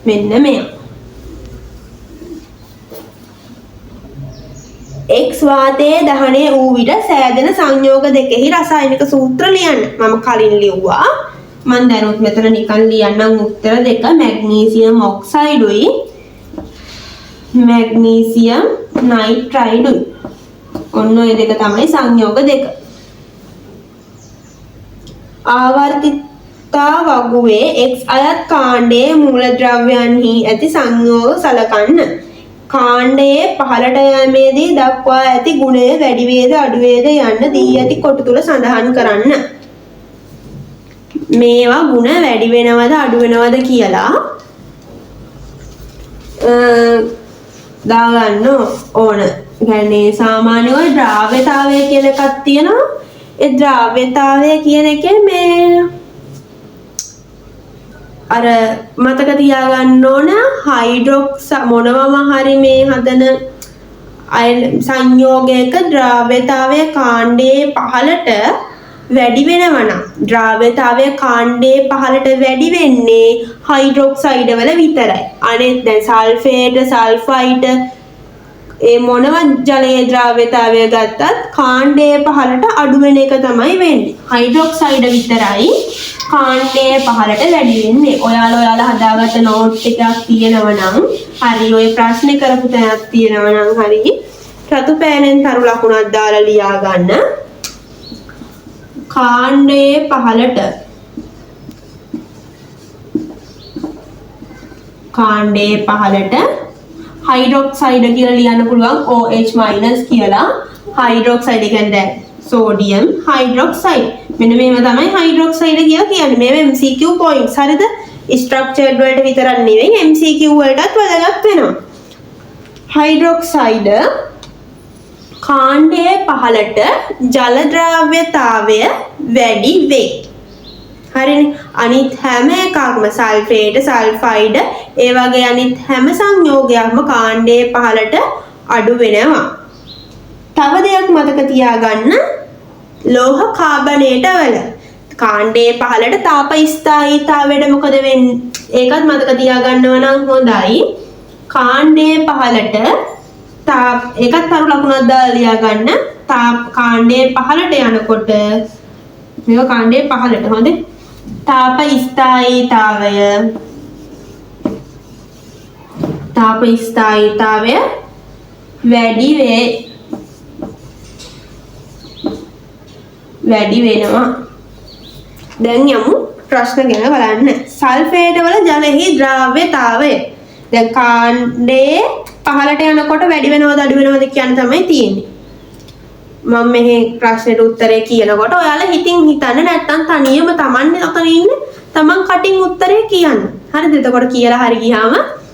මෙන්න මෙයා. X වාතයේ දහනය වූ විට සෑදෙන සංයෝග දෙකෙහි රසායනික සූත්‍ර ලියන්න. මම කලින් ලිව්වා. මං දැනුත් මෙතන නිකන් ලියන්නම් උත්තර දෙක. මැග්නීසියම් ඔක්සයිඩුයි මැග්නීසියම් නයිට්‍රයිඩුයි. ඔන්න ඔය දෙක තමයි සංයෝග දෙක. ආවර්තිතා වගුවේ X අයත් කාණ්ඩයේ මූලද්‍රව්‍යයන්හි ඇති සංයෝග සලකන්න. කාණ්ඩයේ පහළට යෑමේදී දක්වා ඇති ගුණය වැඩි වේද අඩු වේද යන්න දී ඇති කොටු තුල සඳහන් කරන්න. මේවා ගුණ වැඩි වෙනවද අඩු වෙනවද කියලා දාගන්න ඕන. يعني සාමාන්‍යව ද්‍රාව්‍යතාවය කියලා එකක් තියෙනවා. ඒ ද්‍රාව්‍යතාවය කියන එකේ මේ අර මතක තියාගන්න ඕන හයිඩ්‍රොක්ස මොනවම හරි මේ හදන සංයෝගයක ද්‍රාව්‍යතාවය කාණ්ඩයේ පහළට වැඩි වෙනවා නම් ද්‍රාව්‍යතාවය කාණ්ඩයේ පහළට වැඩි වෙන්නේ හයිඩ්‍රොක්සයිඩ් වල විතරයි. අනෙත් දැන් සල්ෆේට් සල්ෆයිඩ් ඒ මොනම ජලයේ ද්‍රාව්‍යතාවය ගත්තත් කාණ්ඩයේ පහළට අඩු වෙන එක තමයි වෙන්නේ. හයිඩ්‍රොක්සයිඩ් විතරයි කාණ්ඩයේ පහළට වැඩි වෙන්නේ. ඔයාලා ඔයාලා හදාගත්ත නෝට් එකක් තියෙනවා නම් හරි, ඔය ප්‍රශ්නේ කරපු තැනක් තියෙනවා නම් හරි, රතු පෑනෙන් තරු ලකුණක් දාලා ලියා ගන්න. කාණ්ඩයේ පහළට කාණ්ඩයේ පහළට හයිඩ්‍රොක්සයිඩ් කියලා ලියන්න පුළුවන් OH- කියලා. හයිඩ්‍රොක්සයිඩ් කියන්නේ දැන් සෝඩියම් හයිඩ්‍රොක්සයිඩ්. මෙන්න මේව තමයි හයිඩ්‍රොක්සයිඩ් කියලා කියන්නේ. මේව MCQ points හරිද? ස්ට්‍රක්චර්ඩ් වලට විතරක් නෙවෙයි MCQ වලටත් වැදගත් වෙනවා. හයිඩ්‍රොක්සයිඩ් කාණ්ඩයේ පහළට ජල ද්‍රාව්‍යතාවය වැඩි වේ. හරිනේ. අනිත් හැම එකක්ම සල්ෆේට් සල්ෆයිඩ් ඒ වගේ අනිත් හැම සංයෝගයක්ම කාණ්ඩයේ පහළට අඩු වෙනවා. තව දෙයක් මතක තියාගන්න, ලෝහ කාබනේට වල කාණ්ඩයේ පහළට තාප ස්ථායීතාවයට මොකද වෙන්නේ? ඒකත් මතක තියාගන්නව නම් හොඳයි. කාණ්ඩයේ පහළට තාප, ඒකත් තරු ලකුණක් දාලා ලියාගන්න. තාප කාණ්ඩයේ පහළට යනකොට මේක කාණ්ඩයේ පහළට හොඳේ. තාප ස්ථායීතාවය තාප ස්ථායීතාවය වැඩි වේ, වැඩි වෙනවා. දැන් යමු ප්‍රශ්න ගැන බලන්න. සල්ෆේට් වල ජලෙහි ද්‍රාව්‍යතාවය. දැන් කාණ්ඩයේ පහළට යනකොට වැඩි වෙනවද අඩු වෙනවද කියන තමයි තියෙන්නේ. මම මෙහි ප්‍රශ්නෙට උත්තරේ කියනකොට ඔයාලා හිතින් හිතන්න, නැත්තම් තනියම තමන්නේ ඔතන ඉන්නේ තමන් කටින් උත්තරේ කියන්න. හරිද? එතකොට කියලා හරි ගියාම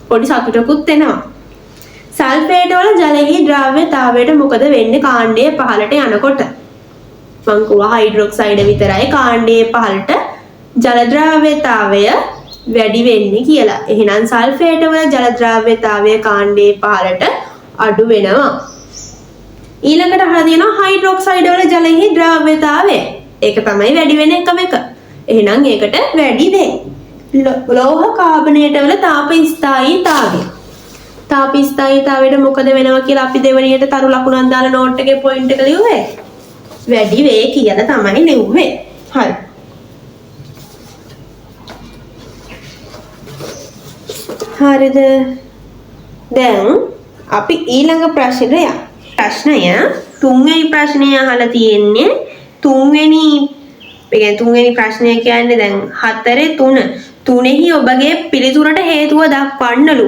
පොඩි සතුටකුත් එනවා. සල්ෆේට් වල ජලෙහි ද්‍රාව්‍යතාවයට මොකද වෙන්නේ කාණ්ඩයේ පහළට යනකොට? මං කිව්වා හයිඩ්‍රොක්සයිඩ් විතරයි කාණ්ඩයේ පහළට ජල ද්‍රාව්‍යතාවය වැඩි වෙන්නේ කියලා. එහෙනම් සල්ෆේට් වල ජල ද්‍රාව්‍යතාවය කාණ්ඩයේ පහළට අඩු වෙනවා. ඊළඟට අහලා තියෙනවා හයිඩ්‍රොක්සයිඩ් වල ජලයෙහි ද්‍රාව්‍යතාවය. ඒක තමයි වැඩි වෙන එකම එක. එහෙනම් ඒකට වැඩි වෙයි. ලෝහ කාබනේට් වල තාප ස්ථායීතාවය. තාප ස්ථායීතාවයට මොකද වෙනවා කියලා අපි දෙවෙනියට තරු ලකුණක් දාලා නෝට් එකේ පොයින්ට් එක ලිව්වේ. වැඩි වේ කියලා තමයි ලිව්වේ. හරි. හරිද? දැන් අපි ඊළඟ ප්‍රශ්නයට යමු. ප්‍රශ්නය තුන්වෙනි ප්‍රශ්නය අහලා තියෙන්නේ තුන්වෙනි ඒ කියන්නේ තුන්වෙනි ප්‍රශ්නය කියන්නේ දැන් 4 3 තුනෙහි ඔබගේ පිළිතුරට හේතුව දක්වන්නලු.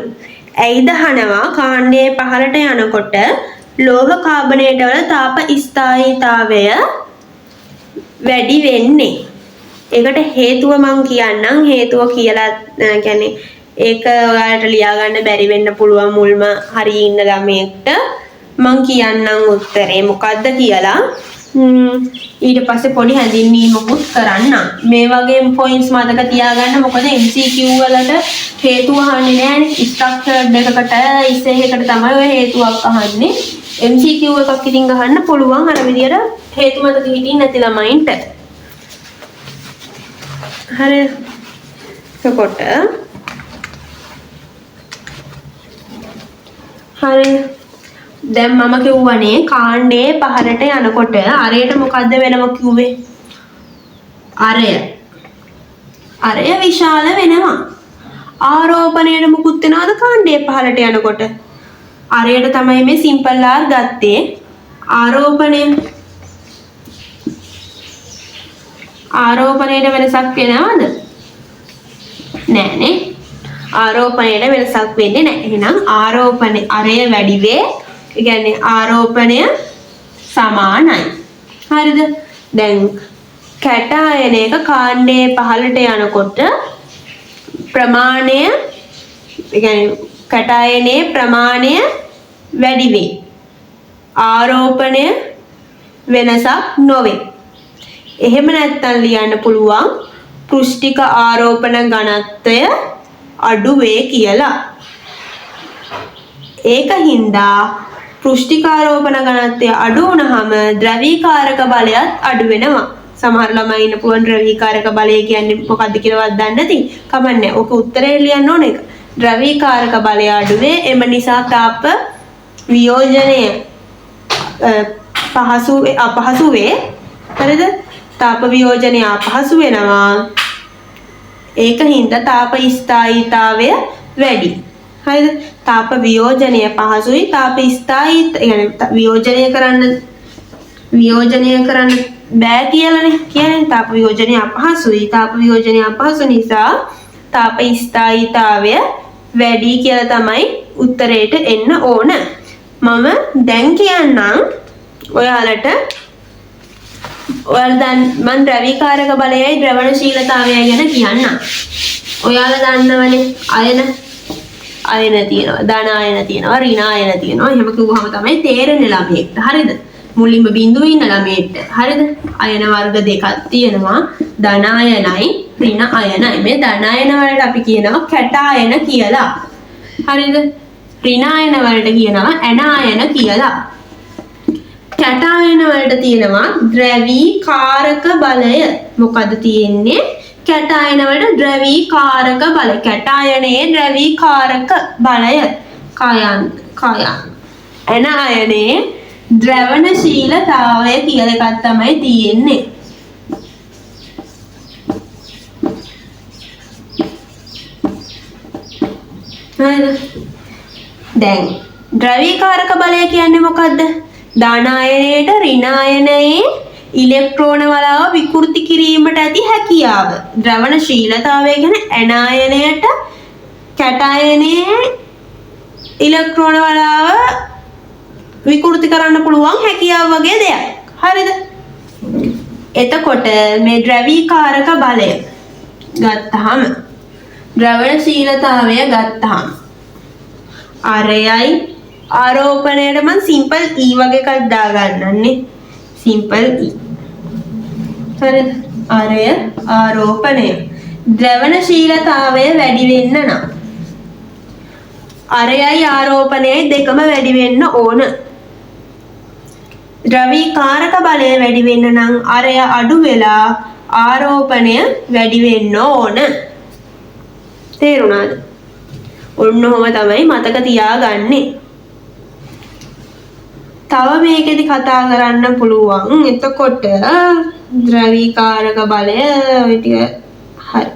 ඇයිද අහනවා කාණ්ඩයේ පහළට යනකොට ලෝහ කාබනේට් වල තාප ස්ථායීතාවය වැඩි වෙන්නේ. ඒකට හේතුව මං කියන්නම්. හේතුව කියලා කියන්නේ ඒක ඔයාලට ලියා ගන්න බැරි වෙන්න පුළුවන් මුල්ම හරි ඉන්න ළමයෙක්ට. මං කියන්නම් උත්තරේ මොකද්ද කියලා. ඊට පස්සේ පොඩි හැඳින්වීමකුත් කරන්නම්. මේ වගේ පොයින්ට්ස් මතක තියාගන්න. මොකද MCQ වලට හේතුව අහන්නේ නෑනේ. ස්ට්‍රක්චර්ඩ් එකකට ඉස්සේ එකකට තමයි ඔය හේතුවක් අහන්නේ. MCQ එකක් ඉතින් ගහන්න පුළුවන් අර විදියට හේතු මතක හිටින් නැති ළමයින්ට. හරි. එතකොට හරි. දැන් මම කිව්වනේ කාණ්ඩයේ පහළට යනකොට අරයට මොකද්ද වෙනව කිව්වේ? අරය විශාල වෙනවා. ආරෝපණයට මුකුත් වෙනවද කාණ්ඩයේ පහළට යනකොට? අරයට තමයි මේ සිම්පල් ආර් ගත්තේ. ආරෝපණයට වෙනසක් වෙනවද? නෑ නේ. ආරෝපණයට වෙනසක් වෙන්නේ නෑ. එහෙනම් ආරෝපණය අරය වැඩි වේ. ඒ කියන්නේ ආරෝපණය සමානයි. හරිද? දැන් කැට අයනයක කාණ්ඩයේ පහළට යනකොට ප්‍රමාණය, ඒ කියන්නේ කැට අයනයේ ප්‍රමාණය වැඩි වේ. ආරෝපණය වෙනසක් නොවේ. එහෙම නැත්නම් ලියන්න පුළුවන් පෘෂ්ඨික ආරෝපණ ඝනත්වය අඩු වේ කියලා. ඒක හින්දා පෘෂ්ඨිකාරෝපණ ඝනත්වය අඩු වුණාම ද්‍රවීකාරක බලයත් අඩු වෙනවා. සමහර ළමයි ඉන්න පුළුවන් ද්‍රවීකාරක බලය කියන්නේ මොකද්ද කියලාවත් දන්නේ නැති. කමක් නැහැ. ඔක උත්තරේ ලියන්න ඕන එක. ද්‍රවීකාරක බලය අඩු වේ. එම නිසා තාප වියෝජනය අපහසු වේ. හරිද? තාප වියෝජනය අපහසු වෙනවා. ඒක හින්දා තාප ස්ථායීතාවය වැඩි. හරිද? තාප වියෝජනය පහසුයි. තාප ස්ථායී, ඒ කියන්නේ වියෝජනය කරන්න බෑ කියලානේ කියන්නේ. තාප වියෝජනය අපහසුයි. තාප වියෝජනය අපහසු නිසා තාප ස්ථායීතාවය වැඩි කියලා තමයි උත්තරේට එන්න ඕන. මම දැන් කියන්නම් ඔයාලට. ඔයාලා දැන් මං ද්‍රවීකාරක බලයයි ද්‍රවණශීලතාවයයි ගැන කියන්නම්. ඔයාලා දන්නවනේ අයන තියෙනවා, ධන අයන තියෙනවා, ඍණ අයන තියෙනවා. එහෙම කිව්වහම තමයි තේරෙන්නේ ළමයෙක්ට. හරිද? මුලින්ම බිඳුවේ ඉන්න ළමයෙක්ට. හරිද? අයන වර්ග දෙකක් තියෙනවා, ධන අයනයි ඍණ අයනයි. මේ ධන අයන වලට අපි කියනවා කැට අයන කියලා. හරිද? ඍණ අයන වලට කියනවා ඇන අයන කියලා. කැට අයන වලට තියෙනවා ද්‍රවීකාරක බලය. මොකද තියෙන්නේ? කැට අයන වලට ද්‍රවීකාරක බලය. කැට අයනයේ ද්‍රවීකාරක බලය. කයන්. ඇන අයනයේ ද්‍රවණශීලතාවය කියලා එකක් තමයි තියෙන්නේ. හරිද? දැන් ද්‍රවීකාරක බලය කියන්නේ මොකද්ද? ධන අයනයට ඍණ අයනයේ ඉලෙක්ට්‍රෝන වලාව විකෘති කිරීමට ඇති හැකියාව. ද්‍රවණශීලතාවය කියන්නේ ඇන අයනයට කැට අයනයේ ඉලෙක්ට්‍රෝන වලාව විකෘති කරන්න පුළුවන් හැකියාව වගේ දෙයක්. හරිද? එතකොට මේ ද්‍රවීකාරක බලය ගත්තාම ද්‍රවණශීලතාවය ගත්තාම අරයයි ආරෝපණයට මං සිම්පල් E වගේ එකක් දාගන්නන්නේ. Simple E. හරිද? අරය ආරෝපණය. ද්‍රවණශීලතාවය වැඩි වෙන්න නම් අරයයි ආරෝපණයයි දෙකම වැඩි වෙන්න ඕන. ද්‍රවීකාරක බලය වැඩි වෙන්න නම් අරය අඩු වෙලා ආරෝපණය වැඩි වෙන්න ඕන. තේරුණාද? ඔන්න ඔහොම තමයි මතක තියාගන්නේ. තව මේකෙදි කතා කරන්න පුළුවන්. එතකොට ද්‍රවීකාරක බලය ඔය ටික හරි.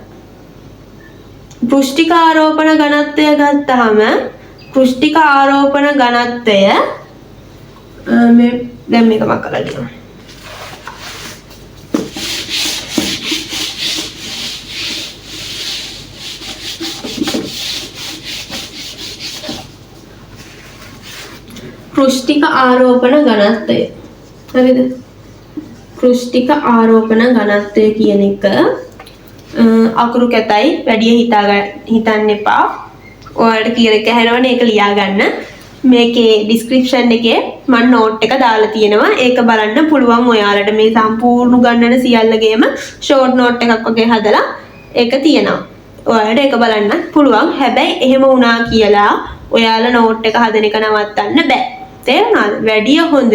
පෘෂ්ඨික ආරෝපණ ඝනත්වය ගත්තාම පෘෂ්ඨික ආරෝපණ ඝනත්වය මේ දැන් මේක මම කරලා දෙනවා. පෘෂ්ඨික ආරෝපණ ඝනත්වය. හරිද? පෘෂ්ඨික ආරෝපණ ඝනත්වය කියන එක අකුරු කැතයි වැඩි හිතන්න එපා. ඔයාලට කියන එක ඇහෙනවනේ ඒක ලියා ගන්න. මේකේ ඩිස්ක්‍රිප්ෂන් එකේ මම නෝට් එක දාලා තියෙනවා. ඒක බලන්න පුළුවන් ඔයාලට මේ සම්පූර්ණ ගණන සියල්ලගේම ෂෝට් නෝට් එකක් වගේ හදලා ඒක තියෙනවා. ඔයාලට ඒක බලන්න පුළුවන්. හැබැයි එහෙම වුණා කියලා ඔයාලා නෝට් එක හදන එක නවත්තන්න බෑ. තේරුණාද? වැඩිය හොඳ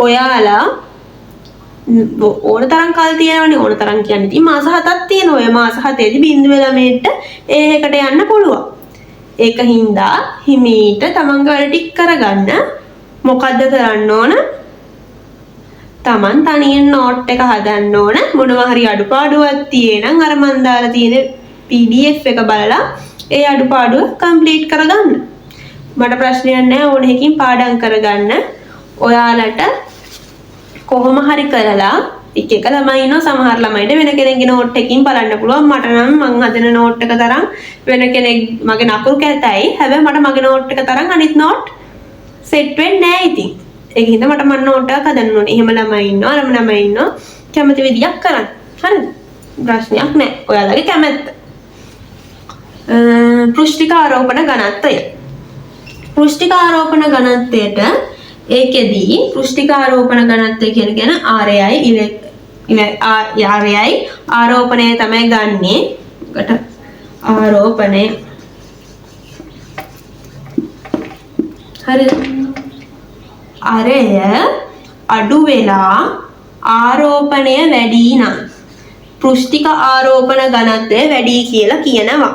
ඔයාලා ඕන තරම් කල් තියෙනවනේ. ඕන තරම් කියන්නේ ඉතින් මාස 7ක් තියෙනවා. ඔය මාස 7ේදී බින්දුව ළමයට ඒ එකට යන්න පුළුවන්. ඒක හින්දා හිමීට තමන්ගේ වැඩ ටික කරගන්න. මොකද්ද කරන්න ඕන? තමන් තනියෙන් නෝට් එක හදන්න ඕන. මොනවා හරි අඩුපාඩුවක් තියෙ නම් අර මන් දාලා තියෙන PDF එක බලලා ඒ අඩුපාඩුව කම්ප්ලීට් කරගන්න. මට ප්‍රශ්නයක් නෑ ඕන එකකින් පාඩම් කරගන්න. ඔයාලට කොහොම හරි කරලා එක එක ළමයි ඉන්නවා. සමහර ළමයිට වෙන කෙනෙක්ගේ නෝට් එකකින් බලන්න පුළුවන්. මට නම් මං හදන නෝට් එක තරම් වෙන කෙනෙක් මගේ නකුරු කැතයි. හැබැයි මට මගේ නෝට් එක තරම් අනිත් නෝට් සෙට් වෙන්නේ නෑ ඉතින්. ඒක හින්දා මට මන් නෝට් එකක් හදන්න ඕනේ. එහෙම ළමයි ඉන්නවා, අරම ළමයි ඉන්නවා. කැමති විදියක් කරන්න. හරිද? ප්‍රශ්නයක් නෑ. ඔයාලගේ කැමැත්ත. පෘෂ්ඨික ආරෝපණ ඝනත්වය. පෘෂ්ඨික ආරෝපණ ඝනත්වයට ඒකෙදී පෘෂ්ඨික ආරෝපණ ඝනත්වය කියන ගැන ආරයයි ආරෝපණය තමයි ගන්නෙ. කට ආරෝපණය. හරිද? අරය අඩු වෙලා ආරෝපණය වැඩි නම් පෘෂ්ඨික ආරෝපණ ඝනත්වය වැඩි කියලා කියනවා.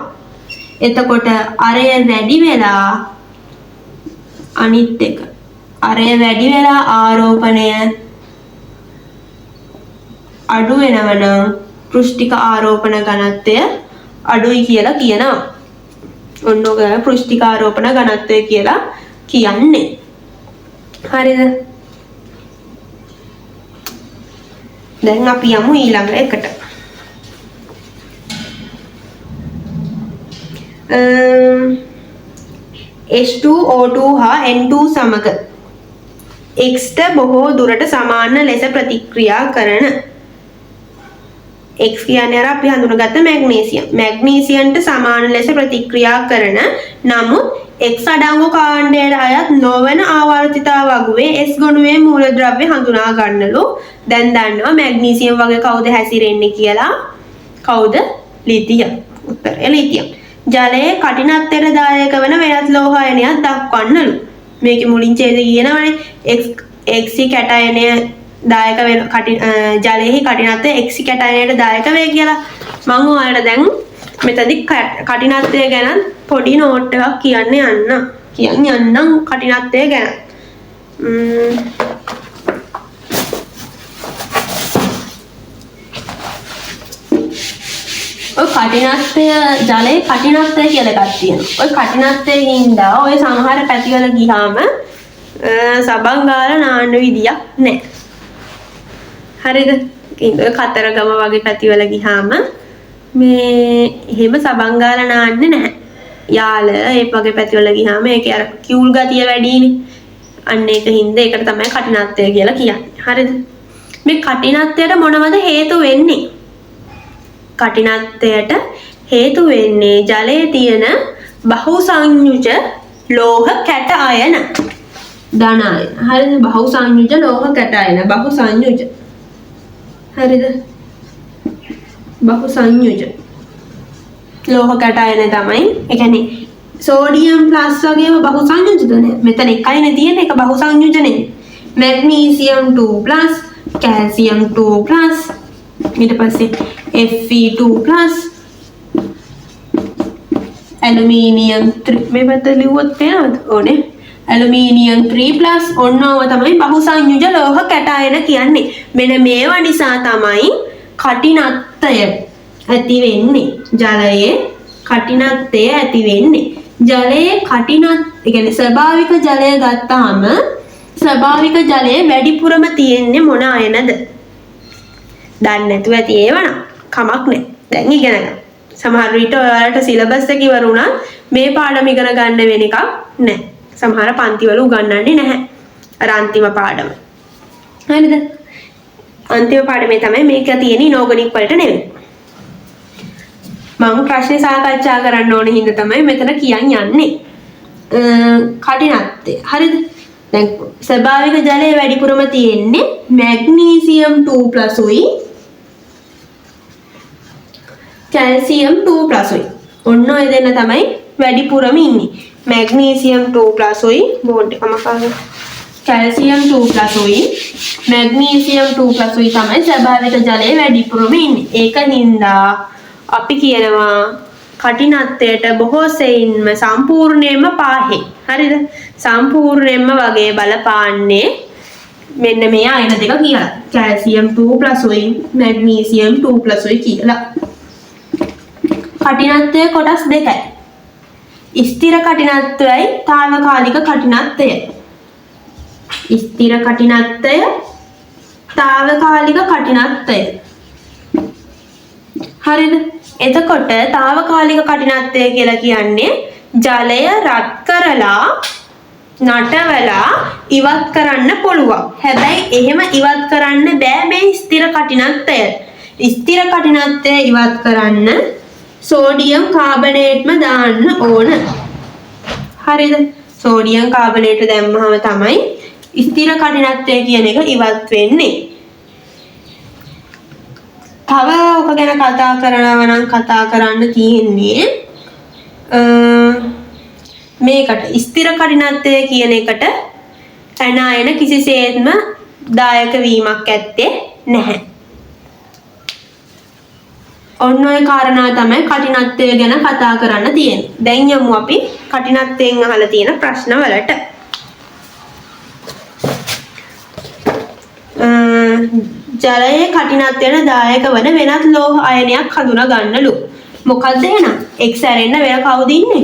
එතකොට අරය වැඩි වෙලා අනිත් එක අරය වැඩි වෙලා ආරෝපණය අඩු වෙනවා නම් පෘෂ්ඨික ආරෝපණ ඝනත්වය අඩුයි කියලා කියනවා. ඔන්න ඔක තමයි පෘෂ්ඨික ආරෝපණ ඝනත්වය කියලා කියන්නේ. හරිද? දැන් අපි යමු ඊළඟ එකට. H2O2 හා N2 සමග X ට බොහෝ දුරට සමාන ලෙස ප්‍රතික්‍රියා කරන X කියන්නේ අර අපි හඳුනගත්ත මැග්නීසියම්. මැග්නීසියම්ට සමාන ලෙස ප්‍රතික්‍රියා කරන නමුත් X අඩංගු කාණ්ඩයට අයත් නොවන ආවර්තිතා වගුවේ S ගුණයේ මූලද්‍රව්‍ය හඳුනා ගන්නලු. දැන් දන්නවා මැග්නීසියම් වගේ කවුද හැසිරෙන්නේ කියලා? කවුද? ලිතියම්. උත්තරය ලිතියම්. ජලයේ කඨිනත්වයට දායක වන වෙනත් ලෝහ අයනයක් දක්වන්නලු. මේකේ මුලින් ඡේදය කියනවනේ X කැටයනය දායක වෙන ජලයේහි කඨිනත්වය X කැටයනයට දායක වේ කියලා. මං ඔයාලට දැන් මෙතනදි කඨිනත්වය ගැන පොඩි නෝට් එකක් කියන්න යන්න. කියන්න යන්නම් කඨිනත්වය ගැන. ඔය කඨිනත්වය ජලයේ කඨිනත්වය කියලා එකක් තියෙනවා. ඔය කඨිනත්වයෙන් හින්දා ඔය සමහර පැතිවල ගියාම සබන් ගාලා නාන්න විදියක් නැහැ. හරිද? ඉතින් ඔය කතරගම වගේ පැතිවල ගියාම මේ එහෙම සබන් ගාලා නාන්නේ නැහැ. යාල ඒ වගේ පැතිවල ගියාම ඒකේ අර කිවුල් ගතිය වැඩිනේ. අන්න ඒක හින්දා ඒකට තමයි කඨිනත්වය කියලා කියන්නේ. හරිද? මේ කඨිනත්වයට මොනවද හේතු වෙන්නේ? කඨිනත්වයට හේතු වෙන්නේ ජලයේ තියෙන බහුසංයුජ ලෝහ කැට අයන. ධන අයන. හරිද? බහුසංයුජ ලෝහ කැට අයන. බහුසංයුජ. හරිද? බහු සංයුජ ලෝහ කැටයන තමයි. ඒ කියන්නේ සෝඩියම් ප්ලස් වගේම බහු සංයුජද නෑ. මෙතන එකයිනේ තියෙන්නේ, ඒක බහු සංයුජ නෙමෙයි. මැග්නීසියම් 2+, කැල්සියම් 2+, ඊට පස්සේ Fe2+, aluminium 3. මේ පැත්ත ලිව්වොත් පේනවද? ඕනේ. ඇලුමීනියම් 3+. ඔන්න ඕව තමයි බහු සංයුජ ලෝහ කැටයන කියන්නේ. මෙන්න මේවා නිසා තමයි කඨිනත්වය ඇති වෙන්නේ. ජලයේ කඨිනත්වය ඇති වෙන්නේ. ජලයේ කඨිනත්, ඒ කියන්නේ ස්වභාවික ජලය ගත්තාම ස්වභාවික ජලයේ වැඩිපුරම තියෙන්නේ මොන අයනද? දන්නේ නැතුව ඇති ඒව නම් කමක් නැහැ. දැන් ඉගෙන ගන්න. සමහර විට ඔයාලට සිලබස් එක ඉවර වුණා මේ පාඩම ඉගෙන ගන්න වෙන එකක් නැහැ. සමහර පන්තිවල උගන්වන්නේ නැහැ. අර අන්තිම පාඩම. හරිද? අන්තිම පාඩමේ තමයි මේක තියෙන ඉනෝගනික් වලට නෙවෙයි. මං ප්‍රශ්නේ සාකච්ඡා කරන්න ඕන හින්දා තමයි මෙතන කියන් යන්නේ. කඨිනත්වය. හරිද? දැන් ස්වභාවික ජලයේ වැඩිපුරම තියෙන්නේ මැග්නීසියම් 2+ උයි කැල්සියම් 2+ උයි. ඔන්න ඔය දෙන්න තමයි වැඩිපුරම ඉන්නේ. මැග්නීසියම් 2+ උයි බෝඩ් එක මකාගෙන. කැල්සියම් 2+ උයි මැග්නීසියම් 2+ උයි තමයි ස්වභාවික ජලයේ වැඩිපුරම ඉන්නේ. ඒක හින්දා අපි කියනවා කඨිනත්වයට බොහෝ සෙයින්ම සම්පූර්ණයෙන්ම පාහේ. හරිද? සම්පූර්ණයෙන්ම වගේ බලපාන්නේ මෙන්න මේ අයන දෙක කියලා. කැල්සියම් 2+ උයි මැග්නීසියම් 2+ උයි කියලා. කඨිනත්වය කොටස් දෙකයි. ස්ථිර කඨිනත්වයයි තාවකාලික කඨිනත්වය. ස්ථිර කඨිනත්වය, තාවකාලික කඨිනත්වය. හරිද? එතකොට තාවකාලික කඨිනත්වය කියලා කියන්නේ ජලය රත් කරලා නටවලා ඉවත් කරන්න පුළුවන්. හැබැයි එහෙම ඉවත් කරන්න බෑ මේ ස්ථිර කඨිනත්වය. ස්ථිර කඨිනත්වය ඉවත් කරන්න සෝඩියම් කාබනේට්ම දාන්න ඕන. හරිද? සෝඩියම් කාබනේට් දැම්මහම තමයි ස්ථිර කඨිනත්වය කියන එක ඉවත් වෙන්නේ. තව ඔක ගැන කතා කරනවා නම් කතා කරන්න තියෙන්නේ මේකට ස්ථිර කඨිනත්වය කියන එකට ඇනායන කිසිසේත්ම දායක වීමක් ඇත්තේ නැහැ. ඔන්න ඔය කාරණා තමයි කඨිනත්වය ගැන කතා කරන්න තියෙන්නේ. දැන් යමු අපි කඨිනත්වයෙන් අහලා තියෙන ප්‍රශ්න වලට. ජලයේ කඨිනත්වයට දායක වන වෙනත් ලෝහ අයනයක් හඳුනා ගන්නලු. මොකද්ද එහෙනම්? X ඇරෙන්න වෙන කවුද ඉන්නේ?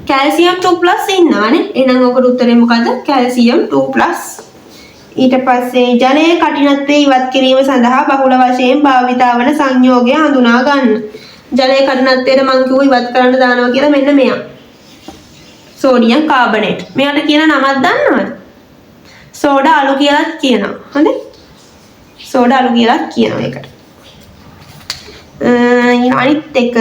කැල්සියම් 2+ ඉන්නවනේ. එහෙනම් ඔකට උත්තරේ මොකද්ද? කැල්සියම් 2+. ඊට පස්සේ ජලයේ කඨිනත්වය ඉවත් කිරීම සඳහා බහුල වශයෙන් භාවිතා වන සංයෝගය හඳුනා ගන්න. ජලයේ කඨිනත්වයට මං කිව්ව ඉවත් කරන්න දානවා කියලා මෙන්න මෙයා. Sodium carbonate. මෙයාට කියන නමක් දන්නවද? සෝඩා අලු කියලාත් කියනවා. හරිද? සෝඩා අලු කියලාත් කියනවා ඒකට. අනිත් එක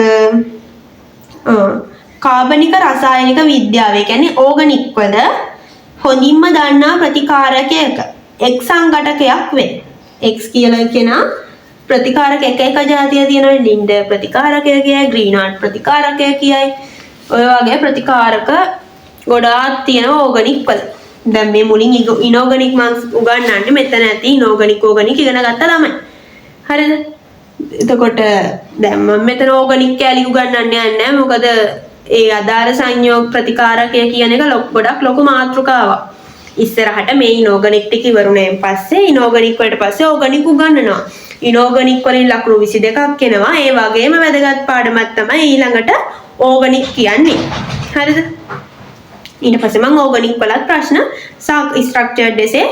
කාබනික රසායනික විද්‍යාව. ඒ කියන්නේ ඕගනික් වල හොඳින්ම දන්නා ප්‍රතිකාරකයක එක් සංඝටකයක් වේ. X කියලා කෙනා ප්‍රතිකාරක එක එක જાතිය තියෙනවා. ලින්ඩර් ප්‍රතිකාරකය කියයි, ග්‍රීනාඩ් ප්‍රතිකාරකය කියයි. ඔය වගේ ප්‍රතිකාරක ගොඩාක් තියෙනවා ඕගනික් වල. දැන් මේ මුලින් ඉනෝගනික් මං උගන්වන්නේ මෙතන ඇති ඉනෝගනික් ඕගනික් ඉගෙන ගත්ත ළමයි. හරිද? එතකොට දැන් මම මෙතන ඕගනික් කෑලි උගන්වන්න යන්නේ නැහැ. මොකද ඒ අදාළ සංයෝග ප්‍රතිකාරකය කියන එක ගොඩක් ලොකු මාතෘකාවක්. ඉස්සරහට මේ ඉනෝගනික් ටික ඉවරුණාන් පස්සේ ඉනෝගනික් වලට පස්සේ ඕගනික් උගන්වනවා. ඉනෝගනික් වලින් ලකුණු 22ක් එනවා. ඒ වගේම වැදගත් පාඩමක් තමයි ඊළඟට ඕගනික් කියන්නේ. හරිද? ඊට පස්සේ මම ඕගනික් වලත් ප්‍රශ්න ස්ට්‍රක්චර්ඩ් එසේ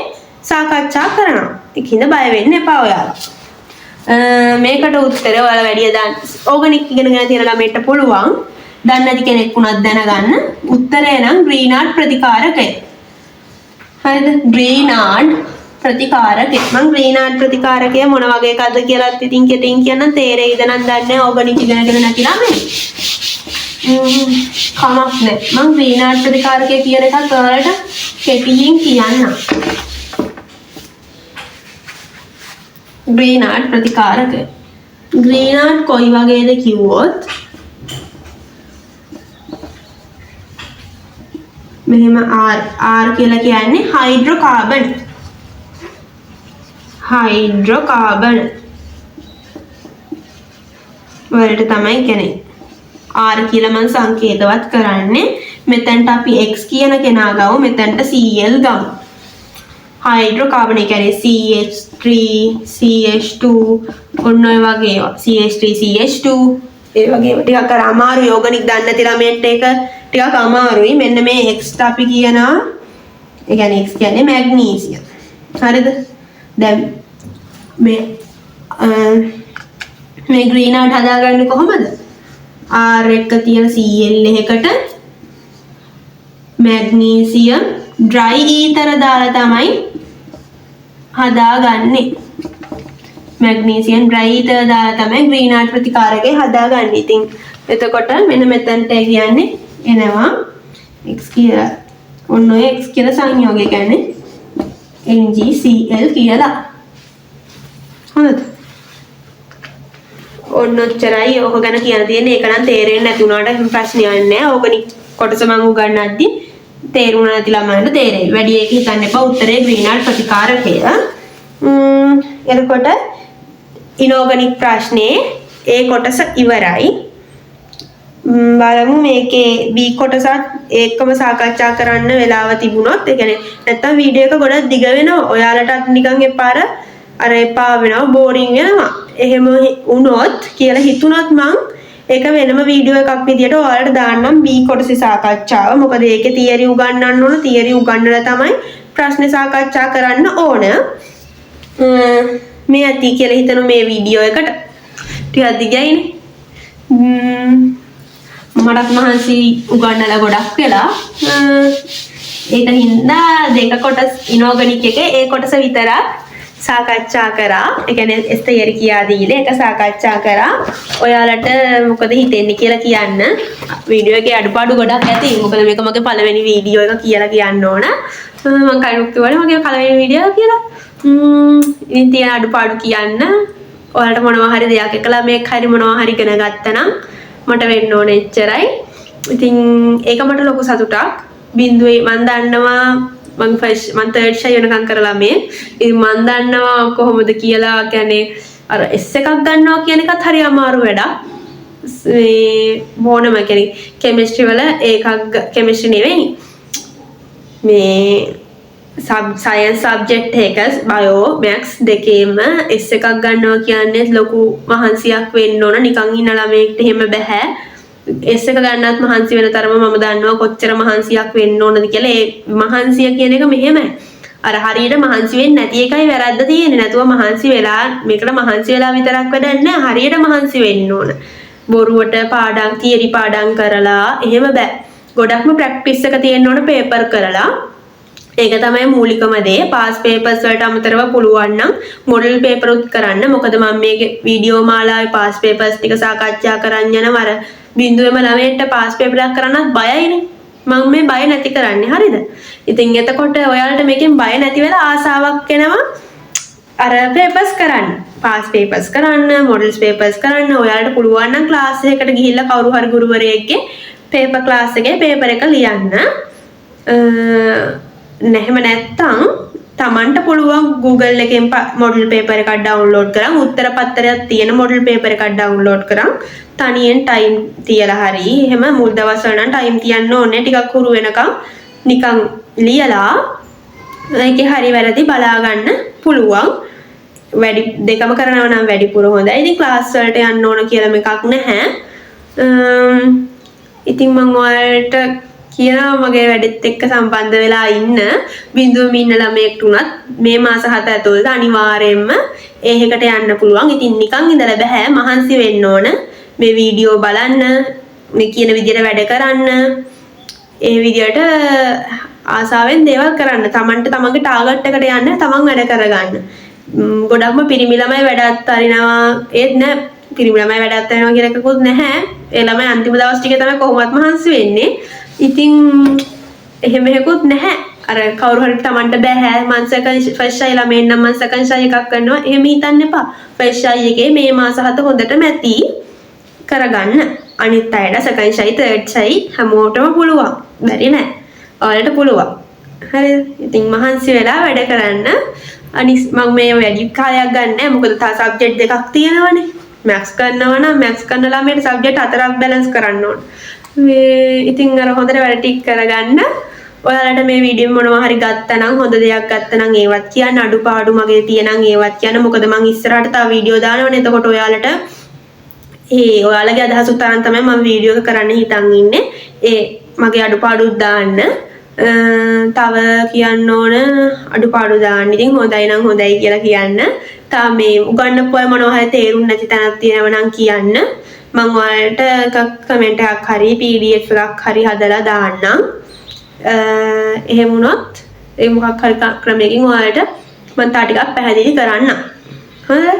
සාකච්ඡා කරනවා. ඒකින්ද බය වෙන්න එපා ඔයාලා. මේකට උත්තර ඔයාලා වැඩි දාන්න. ඕගනික් ඉගෙනගෙන තියෙන ළමයින්ට පුළුවන්. දන්නේ නැති කෙනෙක් වුණත් දැනගන්න. උත්තරය නම් ග්‍රීනාඩ් ප්‍රතිකාරකය. හරිද? ග්‍රීනාඩ් ප්‍රතිකාරකය. මං ග්‍රීනාඩ් ප්‍රතිකාරකය මොන වගේ එකක්ද කියලාත් ඉතින් කෙටින් කියන්නම්. තේරෙයිද නම් දන්නේ නැහැ ඕගනික් ඉගෙනගෙන නැති ළමයි. කමක් නැහැ. මං ග්‍රීනාඩ් ප්‍රතිකාරකය කියන එකත් ඔයාලට කෙටියෙන් කියන්නම්. ග්‍රීනාඩ් ප්‍රතිකාරකය. ග්‍රීනාඩ් කොයි වගේද කිව්වොත් මෙහෙම R R කියලා කියන්නේ හයිඩ්‍රෝකාබන්. හයිඩ්‍රෝකාබන් වලට තමයි කියන්නේ R කියලා මං සංකේතවත් කරන්නේ. මෙතනට අපි X කියන කෙනා ගමු, මෙතනට Cl ගමු. හයිඩ්‍රෝකාබන් ඒ කියන්නේ CH3 CH2 ඔන්න ඔය වගේ ඒවා. CH3 CH2 ඒ වගේ ඒවා ටිකක් අර අමාරුයි. ඕගනික් දන්නේ නැති ළමයට ඒක ටිකක් අමාරුයි. මෙන්න මේ X ට අපි කියනවා, ඒ කියන්නේ X කියන්නේ මැග්නීසියම්. හරිද? දැන් මේ මේ ග්‍රීනාඩ් හදාගන්නේ කොහොමද? R එක තියෙන Cl එකකට මැග්නීසියම් ඩ්‍රයි ඊතර දාලා තමයි හදාගන්නේ. මැග්නීසියම් ඩ්‍රයි ඊතර දාලා තමයි ග්‍රීනාඩ් ප්‍රතිකාරකේ හදාගන්නේ. ඉතින් එතකොට මෙන්න මෙතනට කියන්නේ එනවා X කියලා. ඔන්න ඔය X කියන සංයෝගය කියන්නේ MgCl කියලා. හොඳද? ඔන්න ඔච්චරයි ඕක ගැන කියන්න තියෙන්නේ. ඒක නම් තේරෙන්නේ නැති වුණාට එහෙම ප්‍රශ්නයක් නෑ. ඕගනික් කොටස මං උගන්වද්දි තේරුණා නැති ළමයින්ට තේරෙයි. වැඩි ඒක හිතන්න එපා. උත්තරේ ග්‍රීනාඩ් ප්‍රතිකාරකය. එතකොට ඉනෝගනික් ප්‍රශ්නේ ඒ කොටස ඉවරයි. බලමු මේකේ B කොටසත් ඒකම සාකච්ඡා කරන්න වෙලාව තිබුණොත්, ඒ කියන්නේ නැත්තම් වීඩියෝ එක ගොඩක් දිග වෙනවා. ඔයාලටත් නිකන් එපාර අර එපා වෙනවා, බෝරින් වෙනවා. එහෙම වුණොත් කියලා හිතුණොත් මං ඒක වෙනම වීඩියෝ එකක් විදියට ඔයාලට දාන්නම් B කොටසේ සාකච්ඡාව. මොකද ඒකේ තියරි උගන්වන්න ඕන. තියරි උගන්වලා තමයි ප්‍රශ්න සාකච්ඡා කරන්න ඕන. මේ ඇති කියලා හිතන මේ වීඩියෝ එකට ටිකක් දිගයිනේ. මටත් මහන්සි උගන්වලා ගොඩක් වෙලා. ඒක හින්දා දෙක කොටස් ඉනෝගනික් එකේ ඒ කොටස විතරක් සාකච්ඡා කරා. ඒ කියන්නේ එස් තියරි කියා දීලා ඒක සාකච්ඡා කරා. ඔයාලට මොකද හිතෙන්නේ කියලා කියන්න. වීඩියෝ එකේ අඩුපාඩු ගොඩක් ඇති. මොකද මේක මගේ පළවෙනි වීඩියෝ එක කියලා කියන්න ඕන. මං කලින් කිව්වනේ මගේ පළවෙනි වීඩියෝ එක කියලා. ඉතින් තියෙන අඩුපාඩු කියන්න. ඔයාලට මොනවා හරි දෙයක් එක ළමයෙක් හරි මොනවා හරි ඉගෙන ගත්තා නම් මට වෙන්න ඕන එච්චරයි. ඉතින් ඒක මට ලොකු සතුටක්. බින්දුවේ මං දන්නවා මං ෆස්ට් මං තර්ඩ් ෂයි වෙනකන් කරලා මේ. ඉතින් මං දන්නවා කොහොමද කියලා. කියන්නේ අර S එකක් ගන්නවා කියන එකත් හරි අමාරු වැඩක්. මේ මොනම කියන්නේ කෙමිස්ට්‍රි වල ඒකක් කෙමිස්ට්‍රි නෙවෙයි. මේ සයන්ස් සබ්ජෙක්ට් එක බයෝ මැක්ස් දෙකේම S එකක් ගන්නවා කියන්නේ ලොකු මහන්සියක් වෙන්න ඕන. නිකන් ඉන්න ළමයෙක්ට එහෙම බැහැ. S එක ගන්නත් මහන්සි වෙන තරම මම දන්නවා කොච්චර මහන්සියක් වෙන්න ඕනද කියලා. ඒ මහන්සිය කියන එක මෙහෙමයි. අර හරියට මහන්සි වෙන්නේ නැති එකයි වැරද්ද තියෙන්නේ. නැතුව මහන්සි වෙලා මේකට මහන්සි වෙලා විතරක් වැඩක් නෑ. හරියට මහන්සි වෙන්න ඕන. බොරුවට පාඩම් තියරි පාඩම් කරලා එහෙම බෑ. ගොඩක්ම ප්‍රැක්ටිස් එක තියෙන්න ඕන පේපර් කරලා. ඒක තමයි මූලිකම දේ. පාස් පේපර්ස් වලට අමතරව පුළුවන් නම් මොඩල් පේපර් උත් කරන්න. මොකද මම මේකේ වීඩියෝ මාලාවේ පාස් පේපර්ස් ටික සාකච්ඡා කරන් යනවා. අර බින්දුවෙම ළමයින්ට පාස් පේපර් එකක් කරන්නත් බයයිනේ. මම මේ බය නැති කරන්නේ. හරිද? ඉතින් එතකොට ඔයාලට මේකෙන් බය නැති වෙලා ආසාවක් එනවා අර පේපර්ස් කරන්න. පාස් පේපර්ස් කරන්න, මොඩල්ස් පේපර්ස් කරන්න. ඔයාලට පුළුවන් නම් ක්ලාස් එකකට ගිහිල්ලා කවුරු හරි ගුරුවරයෙක්ගේ පේපර් ක්ලාස් එකේ පේපර් එක ලියන්න. නැහෙම නැත්තම් තමන්ට පුළුවන් Google එකෙන් මොඩල් පේපර් එකක් ඩවුන්ලෝඩ් කරන්, උත්තර පත්‍රයක් තියෙන මොඩල් පේපර් එකක් ඩවුන්ලෝඩ් කරන් තනියෙන් ටයිම් තියලා හරි එහෙම මුල් දවස්වල නම් ටයිම් තියන්න ඕනේ ටිකක් හුරු වෙනකන් නිකන් ලියලා ඒකේ හරි වැරදි බලා ගන්න පුළුවන්. වැඩි දෙකම කරනවා නම් වැඩිපුර හොඳයි. ඉතින් ක්ලාස් වලට යන්න ඕන කියලා එකක් නැහැ. ඉතින් මං ඔයාලට කියනවා මගේ වැඩෙත් එක්ක සම්බන්ධ වෙලා ඉන්න බින්දුවම ඉන්න ළමයෙක්ට උනත් මේ මාස 7 ඇතුළත අනිවාර්යයෙන්ම ඒකට යන්න පුළුවන්. ඉතින් නිකන් ඉඳලා බෑ, මහන්සි වෙන්න ඕන. මේ වීඩියෝ බලන්න, මේ කියන විදියට වැඩ කරන්න, ඒ විදියට ආසාවෙන් දේවල් කරන්න. තමන්ට තමන්ගේ ටාගට් එකට යන්න තමන් වැඩ කරගන්න. ගොඩක්ම පිරිමි ළමයි වැඩ අත්හරිනවා. ඒත් නෑ, පිරිමි ළමයි වැඩ අත්හරිනවා කියලා එකකුත් නැහැ. ඒ ළමයි අන්තිම දවස් ටිකේ තමයි කොහොමත් මහන්සි වෙන්නේ. ඉතින් එහෙම එකකුත් නැහැ. අර කවුරු හරි තමන්ට බැහැ, මං සෙකන්ඩ් ෆස්ට් ෂයි ළමයි නම් මං සෙකන්ඩ් ෂයි එකක් කරනවා, එහෙම හිතන්න එපා. ෆස්ට් ෂයි එකේ මේ මාස 7 හොඳටම ඇති කරගන්න. අනිත් අයට සෙකන්ඩ් ෂයි, තර්ඩ් ෂයි හැමෝටම පුළුවන්. බැරි නෑ. ඔයාලට පුළුවන්. හරිද? ඉතින් මහන්සි වෙලා වැඩ කරන්න. අනිත් මං මේ වැඩි කාලයක් ගන්න නෑ. මොකද තව සබ්ජෙක්ට් දෙකක් තියෙනවනේ. මැත්ස් කරනවා නම් මැත්ස් කරන ළමයට සබ්ජෙක්ට් හතරක් බැලන්ස් කරන්න ඕන. මේ ඉතින් අර හොඳට වැඩ ටික කරගන්න. ඔයාලට මේ වීඩියෝ මොනවා හරි ගත්තා නම්, හොඳ දෙයක් ගත්තා නම් ඒවත් කියන්න, අඩුපාඩු මගේ තියෙනම් ඒවත් කියන්න. මොකද මං ඉස්සරහට තව වීඩියෝ දානවනේ. එතකොට ඔයාලට ඒ ඔයාලගේ අදහසුත් අරන් තමයි මම වීඩියෝ එක කරන්න හිතන් ඉන්නේ. ඒ මගේ අඩුපාඩුත් දාන්න. තව කියන්න ඕන අඩුපාඩු දාන්න. ඉතින් හොඳයි නම් හොඳයි කියලා කියන්න. තව මේ උගන්නපු අය මොනවා හරි තේරුම් නැති තැනක් තියෙනවා නම් කියන්න. මං ඔයාලට එකක් කමෙන්ට් එකක් හරි PDF එකක් හරි හදලා දාන්නම්. එහෙම වුණොත් ඒ මොකක් හරි ක්‍රමයකින් ඔයාලට මං තව ටිකක් පැහැදිලි කරන්නම්. හොඳද?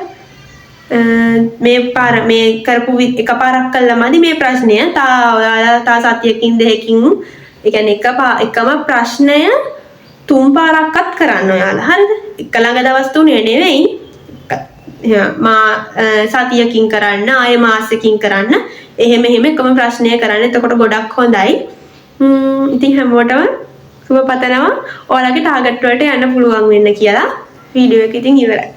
මේ පාර මේ කරපු එකපාරක් කළා මදි මේ ප්‍රශ්නය. තා ඔයාලා තා සතියකින් දෙකකින්, ඒ කියන්නේ එකම ප්‍රශ්නය තුන් පාරක්වත් කරන්න ඔයාලා. හරිද? එක ළඟ දවස් තුනේ නෙවෙයි. මා සතියකින් කරන්න, ආයෙ මාසෙකින් කරන්න. එහෙම එහෙම එකම ප්‍රශ්නය කරන්න. එතකොට ගොඩක් හොඳයි. ඉතින් හැමෝටම සුබ පතනවා. ඔයාලගේ ටාගට් වලට යන්න පුළුවන් වෙන්න කියලා. වීඩියෝ එක ඉතින් ඉවරයි.